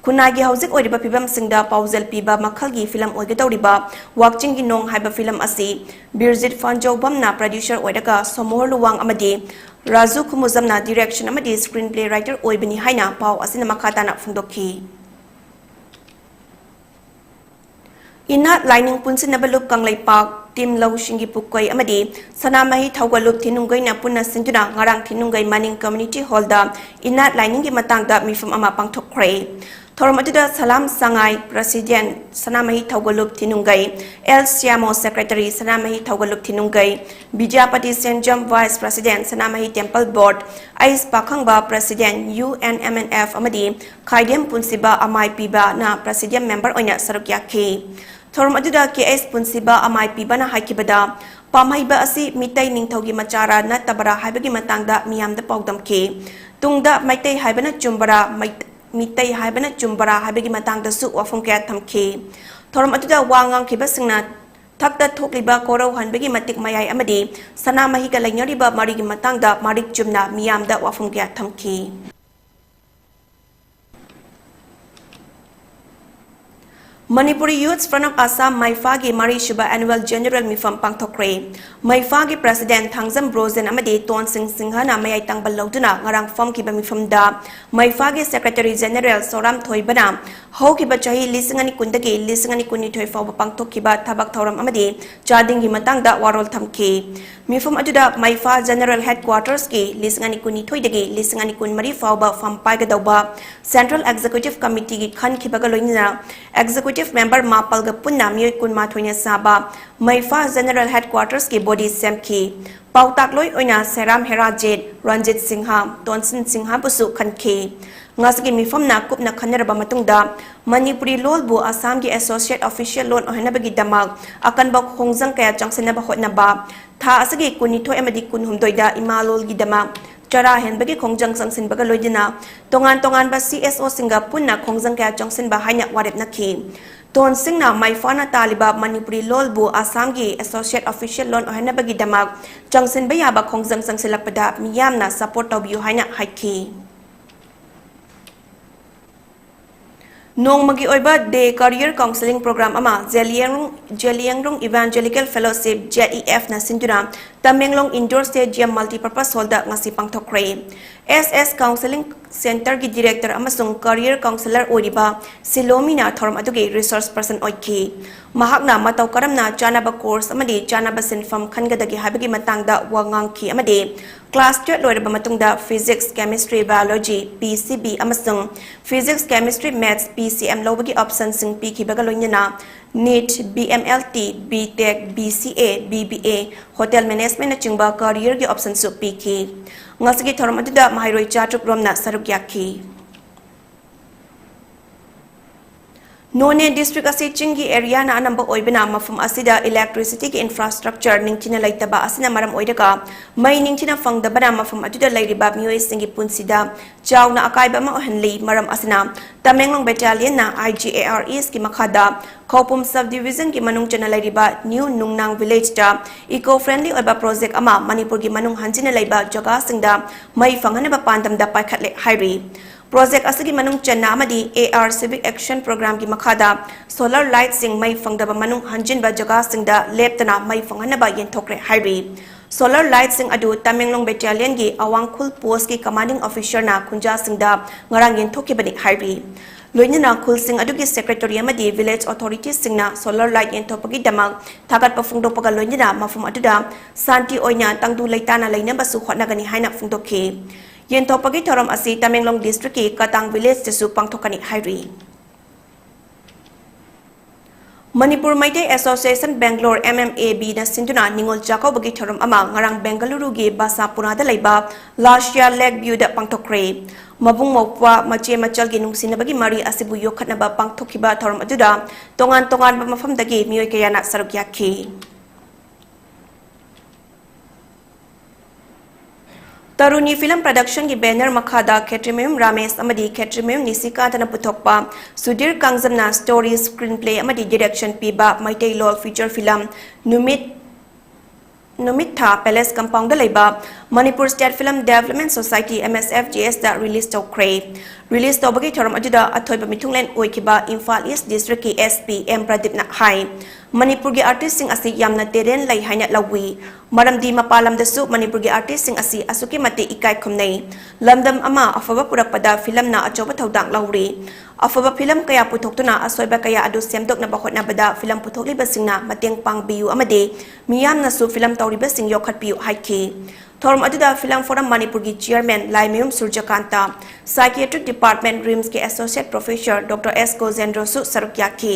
ꯈꯨꯟꯅꯥꯏꯒꯤ ꯍꯧꯖꯤꯛ ꯑꯣꯏꯔꯤꯕ ꯐꯤꯕꯝꯁꯤꯡꯗ ꯄꯥꯎꯖꯦꯜ ꯄꯤꯕ ꯃꯈꯜꯒꯤ ꯐꯤꯂꯝ ꯑꯣꯏꯒꯗꯧꯔꯤꯕ ꯋꯥꯛꯆꯤꯡꯒꯤ ꯅꯣꯡ ꯍꯥꯏꯕ ꯐꯤꯂꯝ ꯑꯁꯤ ꯕꯤꯔꯖꯤꯠ ꯐꯟꯖꯧꯕꯝꯅ producer ꯑꯣꯏꯔꯒ ꯁꯣꯃꯣꯍꯔ ꯂꯨꯋꯥꯡ ꯑꯃꯗꯤ ꯔꯥꯖꯨ ꯈꯨꯃꯨꯖꯝꯅ direction ꯑꯃꯗꯤ screenplay writer ꯑꯣꯏꯕꯅꯤ ꯍꯥꯏꯅ ꯄꯥꯎ ꯑꯁꯤꯅ ꯃꯈꯥ ꯇꯥꯅ ꯐꯣꯡꯗꯣꯛꯈꯤ꯫ ꯏꯅꯥꯠ ꯂꯥꯏꯅꯤꯡ ꯄꯨꯟꯁꯤꯟꯅꯕ ꯂꯨꯞ ꯀꯪꯂꯩꯄꯥꯛ, ꯇꯤꯝ ꯂꯧꯁꯤꯡꯒꯤ ꯄꯨꯀꯣꯏ ꯑꯃꯗꯤ ꯁꯅꯥꯃꯍꯤ ꯊꯧꯒꯜ ꯂꯨꯞ ꯊꯤꯅꯨꯡꯒꯩꯅ ꯄꯨꯟꯅ ꯁꯤꯟꯗꯨꯅ ꯉꯔꯥꯡ ꯊꯤꯅꯨꯡꯒꯩ ꯃꯅꯤꯡ community hall ꯗ ꯏꯅꯥꯠ ꯂꯥꯏꯅꯤꯡꯒꯤ ꯃꯇꯥꯡꯗ ꯃꯤꯐꯝ ꯑꯃ ꯄꯥꯡꯊꯣꯛꯈ꯭ꯔꯦ꯫ ꯊꯧꯔꯝ ꯑꯗꯨꯗ ꯁꯂꯥꯝ ꯁꯉꯥꯏ president ꯁꯅꯥꯃꯍꯤ ꯊꯧꯒꯜ ꯂꯨꯞ ꯊꯤꯅꯨꯡꯒꯩ, ꯑꯦꯜ ꯁ꯭ꯌꯥꯃꯣ secretary ꯁꯅꯥꯃꯍꯤ ꯊꯧꯒꯜ ꯂꯨꯞ ꯊꯤꯅꯨꯡꯒꯩ, ꯕꯤꯗ꯭ꯌꯥꯄꯇꯤ ꯁꯦꯟꯖꯝ vice president ꯁꯅꯥꯃꯍꯤ temple board, ꯑꯩꯁ ꯄꯥꯈꯪꯕ president U N M N F ꯑꯃꯗꯤ ꯈꯥꯏꯗꯦꯝ ꯄꯨꯟꯁꯤꯕ ꯑꯃꯥꯏ ꯄꯤꯕꯅ presidium member ꯑꯣꯏꯅ ꯁꯔꯨꯛ ꯌꯥꯈꯤ꯫ ꯊꯧꯔꯝ ꯑꯗꯨꯗ ꯀꯦ ꯑꯦꯁ ꯄꯨꯟꯁꯤꯕ ꯑꯃꯥꯏ ꯄꯤꯕꯅ ꯍꯥꯏꯈꯤꯕꯗ, ꯄꯥꯝꯍꯩꯕ ꯑꯁꯤ ꯃꯤꯇꯩ ꯅꯤꯡꯊꯧꯒꯤ ꯃꯆꯥꯔꯥ ꯅꯠꯇꯕꯔꯥ ꯍꯥꯏꯕꯒꯤ ꯃꯇꯥꯡꯗ ꯃꯤꯌꯥꯝꯗ ꯄꯥꯎꯗꯝꯈꯤ꯫ ꯇꯨꯡꯗ ꯃꯩꯇꯩ ꯍꯥꯏꯕꯅ ꯆꯨꯝꯕꯔꯥ, ꯃꯩ-, ꯃꯤꯇꯩ ꯍꯥꯏꯕꯅ ꯆꯨꯝꯕꯔꯥ ꯍꯥꯏꯕꯒꯤ ꯃꯇꯥꯡꯗꯁꯨ ꯋꯥꯐꯝ ꯀꯌꯥ ꯊꯝꯈꯤ꯫ ꯊꯧꯔꯝ ꯑꯗꯨꯗ ꯋꯥ ꯉꯥꯡꯈꯤꯕꯁꯤꯡꯅ ꯊꯛꯇ ꯊꯣꯛꯂꯤꯕ ꯀꯣꯔꯧꯍꯟꯕꯒꯤ ꯃꯇꯤꯛ ꯃꯌꯥꯏ ꯑꯃꯗꯤ ꯁꯅꯥꯃꯍꯤꯒ ꯂꯩꯅꯔꯤꯕ ꯃꯔꯤꯒꯤ ꯃꯇꯥꯡꯗ ꯃꯔꯤꯛ ꯆꯨꯝꯅ ꯃꯤꯌꯥꯝꯗ ꯋꯥꯐꯝ ꯀꯌꯥ ꯊꯝꯈꯤ꯫ Manipuri Youth Front of Assam, ꯃꯩꯐꯥꯒꯤ ꯃꯔꯤꯁꯨꯕ annual general ꯃꯤꯐꯝ ꯄꯥꯡꯊꯣꯛꯈ꯭ꯔꯦ꯫ ꯃꯩꯐꯥꯒꯤ president ꯊꯥꯡꯖꯝ ꯕ꯭ꯔꯣꯖꯦꯟ ꯑꯃꯗꯤ ꯇꯣꯟꯁꯤꯡ ꯁꯤꯡꯍꯅ ꯃꯌꯥꯏ ꯇꯪꯕ ꯂꯧꯗꯨꯅ ꯉꯔꯥꯡ ꯐꯝꯈꯤꯕ ꯃꯤꯐꯝꯗ ꯃꯩꯐꯥꯒꯤ secretary general ꯁꯣꯔꯥꯝ ꯊꯣꯏꯕꯅ ꯍꯧꯈꯤꯕ ꯆꯍꯤ ꯂꯤꯁꯤꯡ ꯑꯅꯤ ꯀꯨꯟꯗꯒꯤ ꯂꯤꯁꯤꯡ ꯑꯅꯤ ꯀꯨꯟꯅꯤꯊꯣꯏ ꯐꯥꯎꯕ ꯄꯥꯡꯊꯣꯛꯈꯤꯕ ꯊꯕꯛ ꯊꯧꯔꯝ ꯑꯃꯗꯤ ꯆꯥꯗꯤꯡꯒꯤ ꯃꯇꯥꯡꯗ ꯋꯥꯔꯣꯜ ꯊꯝꯈꯤ꯫ ꯃꯤꯐꯝ ꯑꯗꯨꯗ ꯃꯩꯐꯥ general headquarters ꯀꯤ ꯂꯤꯁꯤꯡ ꯑꯅꯤ ꯀꯨꯟꯅꯤꯊꯣꯏꯗꯒꯤ ꯂꯤꯁꯤꯡ ꯑꯅꯤ ꯀꯨꯟꯃꯔꯤ ꯐꯥꯎꯕ ꯐꯝ ꯄꯥꯏꯒꯗꯧꯕ Central Executive Committee ꯒꯤ ꯈꯟꯈꯤꯕꯒ ꯂꯣꯏꯅꯅ executive member ꯃꯥꯄꯜꯒ ꯄꯨꯟꯅ ꯃꯤꯑꯣꯏ ꯀꯨꯟꯃꯥꯊꯣꯏꯅ ꯁꯥꯕ ꯃꯩꯐꯥ general headquarters ꯀꯤ body ꯁꯦꯝꯈꯤ꯫ ꯄꯥꯎꯇꯥꯛꯂꯣꯏ ꯑꯣꯏꯅ ꯁꯦꯔꯥꯝ ꯍꯦꯔꯥꯖꯤꯠ, ꯔꯟꯖꯤꯠ ꯁꯤꯡꯍ, ꯇꯣꯟꯁꯤꯟ ꯁꯤꯡꯍꯕꯨꯁꯨ ꯈꯟꯈꯤ꯫ ꯉꯁꯤꯒꯤ ꯃꯤꯐꯝꯅ ꯀꯨꯞꯅ ꯈꯟꯅꯔꯕ ꯃꯇꯨꯡꯗ ꯃꯅꯤꯄꯨꯔꯤ ꯂꯣꯜꯕꯨ ꯑꯁꯥꯝꯒꯤ associate official ꯂꯣꯟ ꯑꯣꯏꯍꯟꯅꯕꯒꯤꯗꯃꯛ ꯑꯀꯟꯕ ꯈꯣꯡꯖꯪ ꯀꯌꯥ ꯆꯪꯁꯤꯟꯅꯕ ꯍꯣꯠꯅꯕ, ꯊꯥ ꯑꯁꯤꯒꯤ ꯀꯨꯟꯅꯤꯊꯣꯏ ꯑꯃꯗꯤ ꯀꯨꯟꯍꯨꯝꯗꯣꯏꯗ ꯏꯃꯥ ꯂꯣꯜꯒꯤꯗꯃꯛ ꯆꯔꯥ ꯍꯦꯟꯕꯒꯤ ꯈꯣꯡꯖꯪ ꯆꯪꯁꯤꯟꯕꯒ ꯂꯣꯏꯅꯅ ꯇꯣꯉꯥꯟ ꯇꯣꯉꯥꯟꯕ C S Oꯁꯤꯡꯒ ꯄꯨꯟꯅ ꯈꯣꯡꯖꯪ ꯀꯌꯥ ꯆꯪꯁꯤꯟꯕ ꯍꯥꯏꯅ ꯋꯥꯔꯦꯞ ꯅꯈꯤ꯫ ꯇꯣꯟ ꯁꯤꯡꯅ ꯃꯥꯏ ꯐꯥꯅ ꯇꯥꯜꯂꯤꯕ ꯃꯅꯤꯄꯨꯔꯤ ꯂꯣꯜꯕꯨ ꯑꯁꯥꯝꯒꯤ associate official ꯂꯣꯟ ꯑꯣꯏꯍꯟꯅꯕꯒꯤꯗꯃꯛ ꯆꯪꯁꯤꯟꯕ ꯌꯥꯕ ꯈꯣꯡꯖꯪ ꯆꯪꯁꯤꯜꯂꯛꯄꯗ ꯃꯤꯌꯥꯝꯅ support ꯇꯧꯕꯤꯌꯨ ꯍꯥꯏꯅ ꯍꯥꯏꯈꯤ꯫ ꯅꯣꯡꯃꯒꯤ ꯑꯣꯏꯕ day career counselling program ꯑꯃ Zeliangrong, Zeliangrong Evangelical Fellowship, J E F ꯅ ꯁꯤꯟꯗꯨꯅ Tamenglong Indoor Stadium Multipurpose Hall ꯗ ꯉꯁꯤ ꯄꯥꯡꯊꯣꯛꯈ꯭ꯔꯦ꯫ S S Counselling Center ꯒꯤ director ꯑꯃꯁꯨꯡ career counsellor ꯑꯣꯏꯔꯤꯕ ꯁꯤꯂꯣꯃꯤꯅ ꯊꯧꯔꯝ ꯑꯗꯨꯒꯤ resource person ꯑꯣꯏꯈꯤ꯫ ꯃꯍꯥꯛꯅ ꯃꯇꯧ ꯀꯔꯝꯅ ꯆꯥꯅꯕ course ꯑꯃꯗꯤ ꯆꯥꯅꯕ ꯁꯤꯟꯐꯝ ꯈꯟꯒꯗꯒꯦ ꯍꯥꯏꯕꯒꯤ ꯃꯇꯥꯡꯗ ꯋꯥ ꯉꯥꯡꯈꯤ ꯑꯃꯗꯤ class twelve ꯂꯣꯏꯔꯕ ꯃꯇꯨꯡꯗ Physics, Chemistry, Biology, P C B ꯑꯃꯁꯨꯡ Physics, Chemistry, Maths, P C M ꯂꯧꯕꯒꯤ option ꯁꯤꯡ ꯄꯤꯈꯤꯕꯒ ꯂꯣꯏꯅꯅ NEET, B M L T, B Tech, B C A, B B A, Hotel Management ꯅꯆꯤꯡꯕ career ꯒꯤ option ꯁꯨ ꯄꯤꯈꯤ꯫ ꯉꯁꯤꯒꯤ ꯊꯧꯔꯝ ꯑꯗꯨꯗ ꯃꯍꯩꯔꯣꯏ ꯆꯥꯇ꯭ꯔꯨꯛ ꯔꯣꯝꯅ ꯁꯔꯨꯛ ꯌꯥꯈꯤ꯫ ꯅꯣꯅꯦ district ꯑꯁꯤ ꯆꯤꯡꯒꯤ area ꯅ ꯑꯅꯝꯕ ꯑꯣꯏꯕꯅ ꯃꯐꯝ ꯑꯁꯤꯗ electricity ꯒꯤ infrastructure ꯅꯤꯡꯊꯤꯅ ꯂꯩꯇꯕ ꯑꯁꯤꯅ ꯃꯔꯝ ꯑꯣꯏꯔꯒ ꯃꯩ ꯅꯤꯡꯊꯤꯅ ꯐꯪꯗꯕꯅ ꯃꯐꯝ ꯑꯗꯨꯗ ꯂꯩꯔꯤꯕ ꯃꯤꯑꯣꯏꯁꯤꯡꯒꯤ ꯄꯨꯟꯁꯤꯗ ꯆꯥꯎꯅ ꯑꯀꯥꯏꯕ ꯑꯃ ꯑꯣꯏꯍꯜꯂꯤ꯫ ꯃꯔꯝ ꯑꯁꯤꯅ ꯇꯃꯦꯡꯂꯣꯡ battalion ꯅ I G A R S ꯀꯤ ꯃꯈꯥꯗ ꯈꯧꯄꯨꯝ sub division ꯒꯤ ꯃꯅꯨꯡ ꯆꯟꯅ ꯂꯩꯔꯤꯕ New ꯅꯨꯡꯅꯥꯡ village ꯇ eco friendly ꯑꯣꯏꯕ project ꯑꯃ ꯃꯅꯤꯄꯨꯔꯒꯤ ꯃꯅꯨꯡ ꯍꯟꯖꯤꯟꯅ ꯂꯩꯕ ꯖꯒꯥꯁꯤꯡꯗ ꯃꯩ ꯐꯪꯍꯟꯅꯕ ꯄꯥꯟꯗꯝꯗ ꯄꯥꯏꯈꯠꯂꯦ ꯍꯥꯏꯔꯤ꯫ Project ꯑꯁꯤꯒꯤ ꯃꯅꯨꯡ ꯆꯟꯅ ꯑꯃꯗꯤ A R Civic Action Program ꯒꯤ ꯃꯈꯥꯗ solar light ꯁꯤꯡ ꯃꯩ ꯐꯪꯗꯕ ꯃꯅꯨꯡ ꯍꯟꯖꯤꯟꯕ ꯖꯒꯥꯁꯤꯡꯗ ꯂꯦꯞꯇꯅ ꯃꯩ ꯐꯪꯍꯟꯅꯕ ꯌꯦꯟꯊꯣꯛꯈ꯭ꯔꯦ ꯍꯥꯏꯔꯤ꯫ Solar light ꯁꯤꯡ ꯑꯗꯨ ꯇꯃꯦꯡꯂꯣꯡ battalion ꯒꯤ ꯑꯋꯥꯡꯈꯨꯜ post ꯀꯤ commanding officer ꯅ ꯈꯨꯟꯖꯥꯁꯤꯡꯗ ꯉꯔꯥꯡ ꯌꯦꯟꯊꯣꯛꯈꯤꯕꯅꯤ ꯍꯥꯏꯔꯤ꯫ ꯂꯣꯏꯅꯅ ꯈꯨꯜꯁꯤꯡ ꯑꯗꯨꯒꯤ secretary ꯑꯃꯗꯤ village authority ꯁꯤꯡꯅ solar light ꯌꯦꯟꯊꯣꯛꯄꯒꯤꯗꯃꯛ ꯊꯥꯒꯠꯄ ꯐꯣꯡꯗꯣꯛꯄꯒ ꯂꯣꯏꯅꯅ ꯃꯐꯝ ꯑꯗꯨꯗ ꯁꯥꯟꯇꯤ ꯑꯣꯏꯅ ꯇꯪꯗꯨ ꯂꯩꯇꯥꯅ ꯂꯩꯅꯕꯁꯨ ꯍꯣꯠꯅꯒꯅꯤ ꯍꯥꯏꯅ ꯐꯣꯡꯗꯣꯛꯈꯤ꯫ ꯌꯦꯟꯊꯣꯛꯄꯒꯤ ꯊꯧꯔꯝ ꯑꯁꯤ ꯇꯃꯦꯡꯂꯣꯡ district ꯀꯤ ꯀꯇꯥꯡ village ꯇꯁꯨ ꯄꯥꯡꯊꯣꯛꯀꯅꯤ ꯍꯥꯏꯔꯤ꯫ Manipur Meitei Association Bangalore, M M A B ꯅ ꯁꯤꯟꯗꯨꯅ ꯅꯤꯉꯣꯜ ꯆꯥꯛꯀꯧꯕꯒꯤ ꯊꯧꯔꯝ ꯑꯃ ꯉꯔꯥꯡ ꯕꯦꯡꯒꯂꯨꯔꯨꯒꯤ ꯕꯁꯥꯄꯨꯔꯥꯗ ꯂꯩꯕ ꯂꯥꯁꯤꯌꯥ Lake View ꯗ ꯄꯥꯡꯊꯣꯛꯈ꯭ꯔꯦ꯫ ꯃꯕꯨꯡ ꯃꯧꯄ꯭ꯋꯥ, ꯃꯆꯦ ꯃꯆꯜꯒꯤ ꯅꯨꯡꯁꯤꯅꯕꯒꯤ ꯃꯔꯤ ꯑꯁꯤꯕꯨ ꯌꯣꯛꯈꯠꯅꯕ ꯄꯥꯡꯊꯣꯛꯈꯤꯕ ꯊꯧꯔꯝ ꯑꯗꯨꯗ ꯇꯣꯉꯥꯟ ꯇꯣꯉꯥꯟꯕ ꯃꯐꯝꯗꯒꯤ ꯃꯤꯑꯣꯏ ꯀꯌꯥꯅ ꯁꯔꯨꯛ ꯌꯥꯈꯤ꯫ ꯇꯔꯨꯅꯤ Film Production ꯒꯤ banner ꯃꯈꯥꯗ ꯈꯦꯇ꯭ꯔꯤꯃꯌꯨꯝ ꯔꯥꯃꯦꯁ ꯑꯃꯗꯤ ꯈꯦꯇ꯭ꯔꯤꯃꯌꯨꯝ ꯅꯤꯁꯤꯀꯥꯟꯇꯅ ꯄꯨꯊꯣꯛꯄ ꯁꯨꯙꯤꯔ ꯀꯥꯡꯖꯝꯅ story, screenplay ꯑꯃꯗꯤ direction ꯄꯤꯕ ꯃꯩꯇꯩꯂꯣꯟ feature film ꯅꯨꯃꯤꯠ, ꯅꯨꯃꯤꯠ ꯊꯥ Palace Compound ꯗ ꯂꯩꯕ Manipur State Film Development Society, M S F G S ꯗ release ꯇꯧꯈ꯭ꯔꯦ꯫ Release ꯇꯧꯕꯒꯤ ꯊꯧꯔꯝ ꯑꯗꯨꯗ ꯑꯊꯣꯏꯕ ꯃꯤꯊꯨꯡꯂꯦꯟ ꯑꯣꯏꯈꯤꯕ ꯏꯝꯐꯥꯜ East District ꯀꯤ S P M ꯄ꯭ꯔꯗꯤꯞꯅ ꯍꯥꯏ, ꯃꯅꯤꯄꯨꯔꯒꯤ artist ꯁꯤꯡ ꯑꯁꯤ ꯌꯥꯝꯅ talent ꯂꯩ ꯍꯥꯏꯅ ꯂꯧꯏ꯫ ꯃꯔꯝꯗꯤ ꯃꯄꯥꯟ ꯂꯝꯗꯁꯨ ꯃꯅꯤꯄꯨꯔꯒꯤ artist ꯁꯤꯡ ꯑꯁꯤ ꯑꯁꯨꯛꯀꯤ ꯃꯇꯤꯛ ꯏꯀꯥꯏ ꯈꯨꯝꯅꯩ꯫ ꯂꯝꯗꯝ ꯑꯃ ꯑꯐꯕ ꯄꯨꯔꯛꯄꯗ film ꯅ ꯑꯆꯧꯕ ꯊꯧꯗꯥꯡ ꯂꯧꯔꯤ꯫ ꯑꯐꯕ film ꯀꯌꯥ ꯄꯨꯊꯣꯛꯇꯨꯅ ꯑꯁꯣꯏꯕ ꯀꯌꯥ ꯑꯗꯨ ꯁꯦꯝꯗꯣꯛꯅꯕ ꯍꯣꯠꯅꯕꯗ film ꯄꯨꯊꯣꯛꯂꯤꯕꯁꯤꯡꯅ ꯃꯇꯦꯡ ꯄꯥꯡꯕꯤꯌꯨ ꯑꯃꯗꯤ ꯃꯤꯌꯥꯝꯅꯁꯨ film ꯇꯧꯔꯤꯕꯁꯤꯡ ꯌꯣꯛꯈꯠꯄꯤꯌꯨ ꯍꯥꯏꯈꯤ꯫ ꯊꯧꯔꯝ ꯑꯗꯨꯗ Film Forum ꯃꯅꯤꯄꯨꯔꯒꯤ chairman ꯂꯥꯏꯃꯌꯨꯝ ꯁꯨꯔꯖꯀꯥꯟꯇ, psychiatric department, RIMS ꯀꯤ associate professor Doctor S ꯒꯣꯖꯦꯟꯗ꯭ꯔꯣꯁꯨ ꯁꯔꯨꯛ ꯌꯥꯈꯤ꯫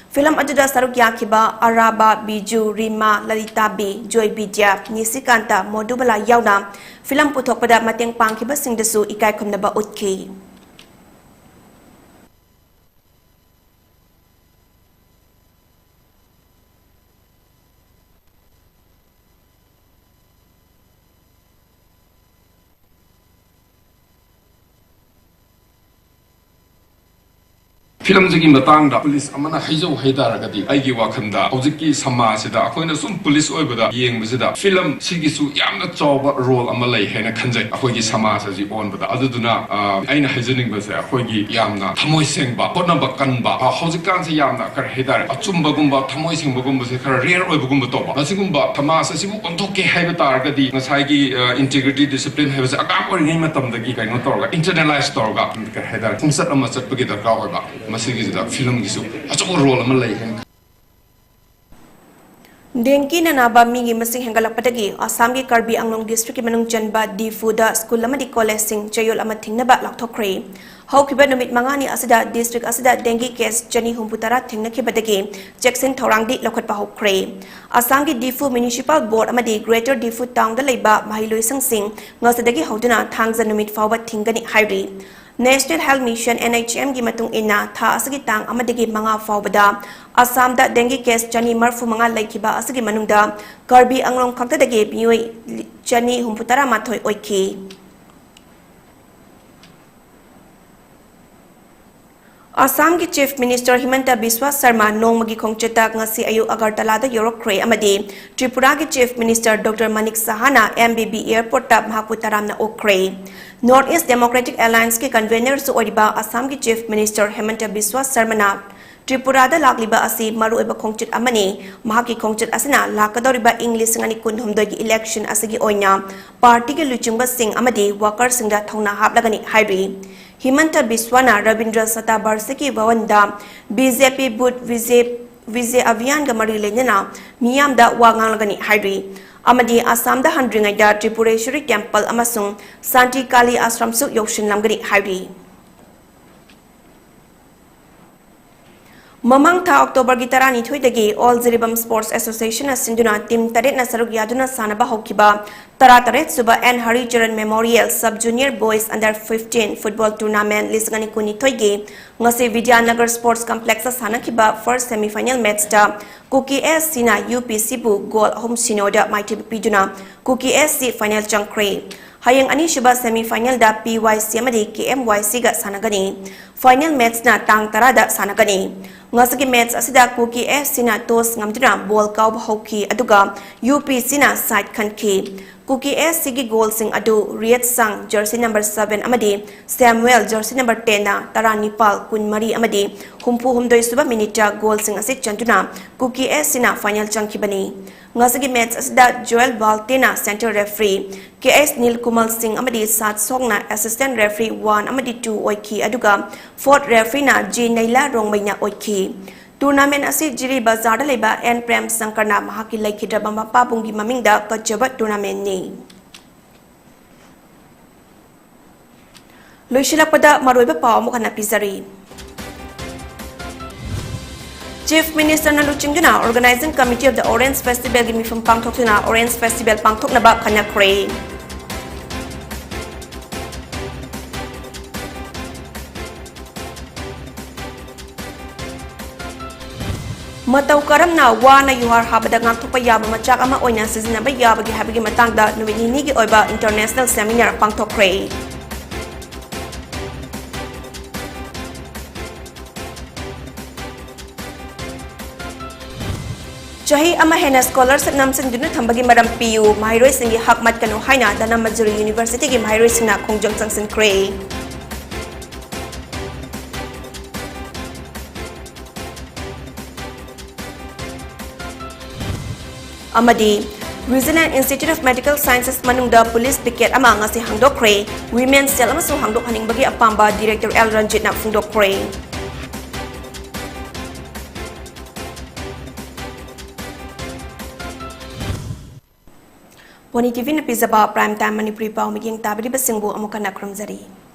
Film ꯑꯗꯨꯗ ꯁꯔꯨꯛ ꯌꯥꯈꯤꯕ ꯑꯔꯥꯕ, ꯕꯤꯖꯨ, ꯔꯤꯃꯥ, ꯂꯂꯤꯇꯥꯕꯤ, ꯖꯣꯏ ꯕꯤꯗ꯭ꯌꯥ, ꯅꯤꯁꯤꯀꯥꯟꯇ, ꯃꯣꯗꯨꯕꯂꯥ ꯌꯥꯎꯅ film ꯄꯨꯊꯣꯛꯄꯗ ꯃꯇꯦꯡ ꯄꯥꯡꯈꯤꯕꯁꯤꯡꯗꯁꯨ ꯏꯀꯥꯏ ꯈꯨꯝꯅꯕ ꯎꯠꯈꯤ꯫ Film ꯁꯤꯒꯤ ꯃꯇꯥꯡꯗ police ꯑꯃꯅ ꯍꯥꯏꯖꯧ ꯍꯥꯏꯇꯥꯔꯒꯗꯤ, ꯑꯩꯒꯤ ꯋꯥꯈꯜꯗ ꯍꯧꯖꯤꯛꯀꯤ ꯁꯃꯥꯖꯁꯤꯗ ꯑꯩꯈꯣꯏꯅ ꯁꯨꯝ police ꯑꯣꯏꯕꯗ ꯌꯦꯡꯕꯁꯤꯗ film ꯁꯤꯒꯤꯁꯨ ꯌꯥꯝꯅ ꯆꯥꯎꯕ role ꯑꯃ ꯂꯩ ꯍꯥꯏꯅ ꯈꯟꯖꯩ ꯑꯩꯈꯣꯏꯒꯤ ꯁꯃꯥꯖ ꯑꯁꯤ ꯑꯣꯟꯕꯗ꯫ ꯑꯗꯨꯗꯨꯅ, ꯑ, ꯑꯩꯅ ꯍꯥꯏꯖꯅꯤꯡꯕꯁꯦ, ꯑꯩꯈꯣꯏꯒꯤ ꯌꯥꯝꯅ ꯊꯃꯣꯏ ꯁꯦꯡꯕ, ꯍꯣꯠꯅꯕ ꯀꯟꯕ, ꯑ, ꯍꯧꯖꯤꯛꯀꯥꯟꯁꯦ ꯌꯥꯝꯅ, ꯀꯔꯤ ꯍꯥꯏꯇꯥꯔꯦ, ꯑꯆꯨꯝꯕꯒꯨꯝꯕ, ꯊꯃꯣꯏ ꯁꯦꯡꯕꯒꯨꯝꯕꯁꯦ ꯈꯔ rare ꯑꯣꯏꯕꯒꯨꯝꯕ ꯇꯧꯕ꯫ ꯃꯁꯤꯒꯨꯝꯕ ꯁꯃꯥꯖ ꯑꯁꯤꯕꯨ ꯑꯣꯟꯊꯣꯛꯀꯦ ꯍꯥꯏꯕ ꯇꯥꯔꯒꯗꯤ, ꯉꯁꯥꯏꯒꯤ, ꯑ, integrity, discipline ꯍꯥꯏꯕꯁꯦ ꯑꯉꯥꯡ ꯑꯣꯏꯔꯤꯉꯩ ꯃꯇꯝꯗꯒꯤ ꯀꯩꯅꯣ ꯇꯧꯔꯒ, internalize ꯇꯧꯔꯒ, ꯀꯔꯤ ꯍꯥꯏꯇꯥꯔꯦ, ꯈꯣꯡꯆꯠ ꯑꯃ ꯆꯠꯄꯒꯤ ꯗꯔꯀꯥꯔ ꯑꯣꯏꯕ꯫ ꯃꯁꯤꯒꯤꯁꯤꯗ film ꯒꯤꯁꯨ ꯑꯆꯧꯕ role ꯑꯃ ꯂꯩ ꯍꯥꯏꯅ ꯈꯜꯂꯤ꯫ Dengue ꯅ ꯅꯥꯕ ꯃꯤꯒꯤ ꯃꯁꯤꯡ ꯍꯦꯟꯒꯠꯂꯛꯄꯗꯒꯤ ꯑꯁꯥꯝꯒꯤ ꯀꯔꯕꯤ ꯑꯪꯂꯣꯡ district ꯀꯤ ꯃꯅꯨꯡ ꯆꯟꯕ ꯗꯤꯐꯨꯗ school ꯑꯃꯗꯤ college ꯁꯤꯡ ꯆꯌꯣꯜ ꯑꯃ ꯊꯤꯡꯅꯕ ꯂꯥꯎꯊꯣꯛꯈ꯭ꯔꯦ꯫ ꯍꯧꯈꯤꯕ ꯅꯨꯃꯤꯠ ꯃꯉꯥꯅꯤ ꯑꯁꯤꯗ district ꯑꯁꯤꯗ dengue case ꯆꯅꯤ ꯍꯨꯝꯐꯨ ꯇꯔꯥ ꯊꯦꯡꯅꯈꯤꯕꯗꯒꯤ ꯆꯦꯛꯁꯤꯟ ꯊꯧꯔꯥꯡꯗꯤ ꯂꯧꯈꯠꯄ ꯍꯧꯈ꯭ꯔꯦ꯫ ꯑꯁꯥꯝꯒꯤ ꯗꯤꯐꯨ Municipal Board ꯑꯃꯗꯤ Greater Diphu Town ꯗ ꯂꯩꯕ ꯃꯍꯩꯂꯣꯏꯁꯪꯁꯤꯡ ꯉꯁꯤꯗꯒꯤ ꯍꯧꯗꯨꯅ ꯊꯥꯡꯖ ꯅꯨꯃꯤꯠ ꯐꯥꯎꯕ ꯊꯤꯡꯒꯅꯤ ꯍꯥꯏꯔꯤ꯫ National Health Mission, NHM ꯒꯤ ꯃꯇꯨꯡ ꯏꯟꯅ, ꯊꯥ ꯑꯁꯤꯒꯤ ꯇꯥꯡ ꯑꯃꯗꯒꯤ ꯃꯉꯥ ꯐꯥꯎꯕꯗ ꯑꯁꯥꯝꯗ dengue case ꯆꯅꯤ ꯃꯔꯤꯐꯨ ꯃꯉꯥ ꯂꯩꯈꯤꯕ ꯑꯁꯤꯒꯤ ꯃꯅꯨꯡꯗ ꯀꯥꯔꯕꯤ ꯑꯪꯂꯣꯡ ꯈꯛꯇꯗꯒꯤ ꯃꯤꯑꯣꯏ ꯆꯅꯤ ꯍꯨꯝꯐꯨ ꯇꯔꯥ ꯃꯥꯊꯣꯏ ꯑꯣꯏꯈꯤ꯫ ꯑꯁꯥꯝꯒꯤ Chief Minister ꯍꯤꯃꯟꯇ ꯕꯤꯁ꯭ꯋꯥ ꯁꯔꯃ ꯅꯣꯡꯃꯒꯤ ꯈꯣꯡꯆꯠꯇ ꯉꯁꯤ ꯑꯌꯨꯛ ꯑꯒꯔꯇꯂꯥꯗ ꯌꯧꯔꯛꯈ꯭ꯔꯦ ꯑꯃꯗꯤ ꯇ꯭ꯔꯤꯄꯨꯔꯥꯒꯤ Chief Minister Doctor Manik ꯁꯍꯥꯅ M B B airportꯇ ꯃꯍꯥꯛꯄꯨ ꯇꯔꯥꯝꯅ ꯑꯣꯛꯈ꯭ꯔꯦ꯫ North East Democratic Allianceꯀꯤ convenerꯁꯨ ꯑꯣꯏꯔꯤꯕ ꯑꯁꯥꯝꯒꯤ Chief Minister ꯍꯤꯃꯟꯇ ꯕꯤꯁ꯭ꯋꯥ ꯁꯔꯃꯅ ꯇ꯭ꯔꯤꯄꯨꯔꯥꯗ ꯂꯥꯛꯂꯤꯕ ꯑꯁꯤ ꯃꯔꯨꯑꯣꯏꯕ ꯈꯣꯡꯆꯠ ꯑꯃꯅꯤ꯫ ꯃꯍꯥꯛꯀꯤ ꯈꯣꯡꯆꯠ ꯑꯁꯤꯅ ꯂꯥꯛꯀꯗꯧꯔꯤꯕ ꯏꯪ ꯂꯤꯁꯤꯡ ꯑꯅꯤ ꯀꯨꯟꯍꯨꯝꯗꯣꯏꯒꯤ election ꯑꯁꯤꯒꯤ ꯑꯣꯏꯅ partyꯒꯤ ꯂꯨꯆꯤꯡꯕꯁꯤꯡ ꯑꯃꯗꯤ workerꯁꯤꯡꯗ ꯊꯧꯅꯥ ꯍꯥꯞꯂꯒꯅꯤ ꯍꯥꯏꯔꯤ꯫ ꯍꯤꯃꯟꯇ ꯕꯤꯁ꯭ꯋꯥꯅ Rabindra ꯁꯇꯥꯕꯔꯁꯤꯒꯤ ꯚꯋꯟꯗ BJP booth Vijay, Vijay Abhiyanꯒ ꯃꯔꯤ ꯂꯩꯅꯅ ꯃꯤꯌꯥꯝꯗ ꯋꯥ ꯉꯥꯡꯂꯒꯅꯤ ꯍꯥꯏꯔꯤ꯫ ꯑꯃꯗꯤ ꯑꯁꯥꯝꯗ ꯍꯟꯗ꯭ꯔꯤꯉꯩꯗ ꯇ꯭ꯔꯤꯄꯨꯔꯦꯁ꯭ꯋꯔꯤ temple ꯑꯃꯁꯨꯡ ꯁꯥꯟꯇꯤ ꯀꯥꯂꯤ ꯑꯥꯁ꯭ꯔꯝꯁꯨ ꯌꯧꯁꯤꯟꯂꯝꯒꯅꯤ ꯍꯥꯏꯔꯤ꯫ ꯃꯃꯥꯡ ꯊꯥ Octoberꯒꯤ ꯇꯔꯥꯅꯤꯊꯣꯏꯗꯒꯤ All Jiribam Sports Associationꯅ ꯁꯤꯟꯗꯨꯅ team ꯇꯔꯦꯠꯅ ꯁꯔꯨꯛ ꯌꯥꯗꯨꯅ ꯁꯥꯟꯅꯕ ꯍꯧꯈꯤꯕ ꯇꯔꯥꯇꯔꯦꯠ ꯁꯨꯕ N ꯍꯔꯤꯆꯔꯟ Memorial Sub Junior Boys Under fifteen Football Tournament ꯂꯤꯁꯤꯡ ꯑꯅꯤ ꯀꯨꯟꯅꯤꯊꯣꯏꯒꯤ ꯉꯁꯤ ꯕꯤꯗ꯭ꯌꯥꯅꯒꯔ Sports Complexꯇ ꯁꯥꯟꯅꯈꯤꯕ first semi final matchꯇ ꯀꯨꯀꯤ SCꯅ UPCꯕꯨ goal ꯑꯍꯨꯝ ꯁꯤꯅꯣꯗ ꯃꯥꯏꯊꯤꯕ ꯄꯤꯗꯨꯅ ꯀꯨꯀꯤ SC final ꯆꯪꯈ꯭ꯔꯦ꯫ ꯍꯌꯦꯡ ꯑꯅꯤꯁꯨꯕ semi finalꯗ PYC ꯑꯃꯗꯤ KMYCꯒ ꯁꯥꯟꯅꯒꯅꯤ꯫ Final matchꯅ ꯇꯥꯡ ꯇꯔꯥꯗ ꯁꯥꯟꯅꯒꯅꯤ꯫ ꯉꯁꯤꯒꯤ match ꯑꯁꯤꯗ ꯀꯨꯀꯤ SCꯅ toss ꯉꯝꯗꯨꯅ ball ꯀꯥꯎꯕ ꯍꯧꯈꯤ, ꯑꯗꯨꯒ UPCꯅ side ꯈꯟꯈꯤ꯫ ꯀꯨꯀꯤ SCꯒꯤ goalꯁꯤꯡ ꯑꯗꯨ ꯔꯤꯌꯠ ꯁꯥꯡ, jersey number seven, ꯑꯃꯗꯤ ꯁꯦꯃꯨꯑꯦꯜ, jersey number tenꯅ ꯇꯔꯥꯅꯤꯄꯥꯜ, ꯀꯨꯟꯃꯔꯤ ꯑꯃꯗꯤ ꯍꯨꯝꯐꯨ ꯍꯨꯝꯗꯣꯏ ꯁꯨꯕ minuteꯇ goalꯁꯤꯡ ꯑꯁꯤ ꯆꯟꯗꯨꯅ ꯀꯨꯀꯤ SCꯅ final ꯆꯪꯈꯤꯕꯅꯤ꯫ ꯉꯁꯤꯒꯤ match ꯑꯁꯤꯗ ꯖꯣꯌꯦꯜ ꯕꯥꯜꯇꯦꯅ centre referee, ꯀꯦ ꯑꯦꯁ ꯅꯤꯜꯀꯨꯃꯜ ꯁꯤꯡ ꯑꯃꯗꯤ ꯁꯥꯠ ꯁꯣꯡꯅ assistant referee one ꯑꯃꯗꯤ two ꯑꯣꯏꯈꯤ, ꯑꯗꯨꯒ fourth refereeꯅ ꯖꯤ ꯅꯩꯂꯥ ꯔꯣꯡꯃꯩꯅ ꯑꯣꯏꯈꯤ꯫ Tournament ꯑꯁꯤ ꯖꯤꯔꯤ ꯕꯖꯥꯔꯗ ꯂꯩꯕ ꯑꯦꯟ ꯄ꯭ꯔꯦꯝ ꯁꯪꯀꯔꯅ ꯃꯍꯥꯛꯀꯤ ꯂꯩꯈꯤꯗ꯭ꯔꯕ ꯃꯄꯥꯕꯨꯡꯒꯤ ꯃꯃꯤꯡꯗ ꯀꯠꯆꯕ tournamentꯅꯤ꯫ ꯂꯣꯏꯁꯤꯜꯂꯛꯄꯗ ꯃꯔꯨꯑꯣꯏꯕ ꯄꯥꯎ ꯑꯃꯨꯛ ꯍꯟꯅ ꯄꯤꯖꯔꯤ꯫ Chief Ministerꯅ ꯂꯨꯆꯤꯡꯗꯨꯅ Organising Committee of the Orange Festivalꯒꯤ ꯃꯤꯐꯝ ꯄꯥꯡꯊꯣꯛꯇꯨꯅ Orange Festival ꯄꯥꯡꯊꯣꯛꯅꯕ ꯈꯟꯅꯈ꯭ꯔꯦ꯫ ꯃꯇꯧ ꯀꯔꯝꯅ ꯋꯥꯅ ꯌꯨꯍꯥꯔ ꯍꯥꯕꯗ ꯉꯥꯛꯊꯣꯛꯄ ꯌꯥꯕ ꯃꯆꯥꯛ ꯑꯃ ꯑꯣꯏꯅ ꯁꯤꯖꯤꯟꯅꯕ ꯌꯥꯕꯒꯦ ꯍꯥꯏꯕꯒꯤ ꯃꯇꯥꯡꯗ ꯅꯨꯃꯤꯠ ꯅꯤꯅꯤꯒꯤ ꯑꯣꯏꯕ international seminar ꯄꯥꯡꯊꯣꯛꯈ꯭ꯔꯦ꯫ ꯆꯍꯤ ꯑꯃ ꯍꯦꯟꯅ scholarship ꯅꯝꯁꯤꯟꯗꯨꯅ ꯊꯝꯕꯒꯤ ꯃꯔꯝ ꯄꯤꯌꯨ꯫ ꯃꯍꯩꯔꯣꯏꯁꯤꯡꯒꯤ ꯍꯛ ꯃꯠꯀꯅꯨ ꯍꯥꯏꯅ ꯙꯅꯃꯟꯖꯨꯔꯤ University ꯒꯤ ꯃꯍꯩꯔꯣꯏꯁꯤꯡꯅ ꯈꯣꯡꯖꯪ ꯆꯪꯁꯤꯟꯈ꯭ꯔꯦ꯫ ꯑꯃꯗꯤ Regional Institute of Medical Sciences ꯃꯅꯨꯡꯗ police picket ꯑꯃ ꯉꯁꯤ ꯍꯥꯡꯗꯣꯛꯈ꯭ꯔꯦ꯫ Women's cell ꯑꯃꯁꯨ ꯍꯥꯡꯗꯣꯛꯍꯟꯅꯤꯡꯕꯒꯤ ꯑꯄꯥꯝꯕ Director L ꯔꯟꯖꯤꯠꯅ ꯐꯣꯡꯗꯣꯛꯈ꯭ꯔꯦ꯫ ꯄꯣꯅꯤ ꯇꯤꯚꯤꯅ ꯄꯤꯖꯕ Prime Time ꯃꯅꯤꯄꯨꯔꯤ ꯄꯥꯎ ꯃꯤꯠꯌꯦꯡ ꯇꯥꯕꯤꯔꯤꯕꯁꯤꯡꯕꯨ ꯑꯃꯨꯛ ꯍꯟꯅ ꯈꯨꯔꯨꯝꯖꯔꯤ꯫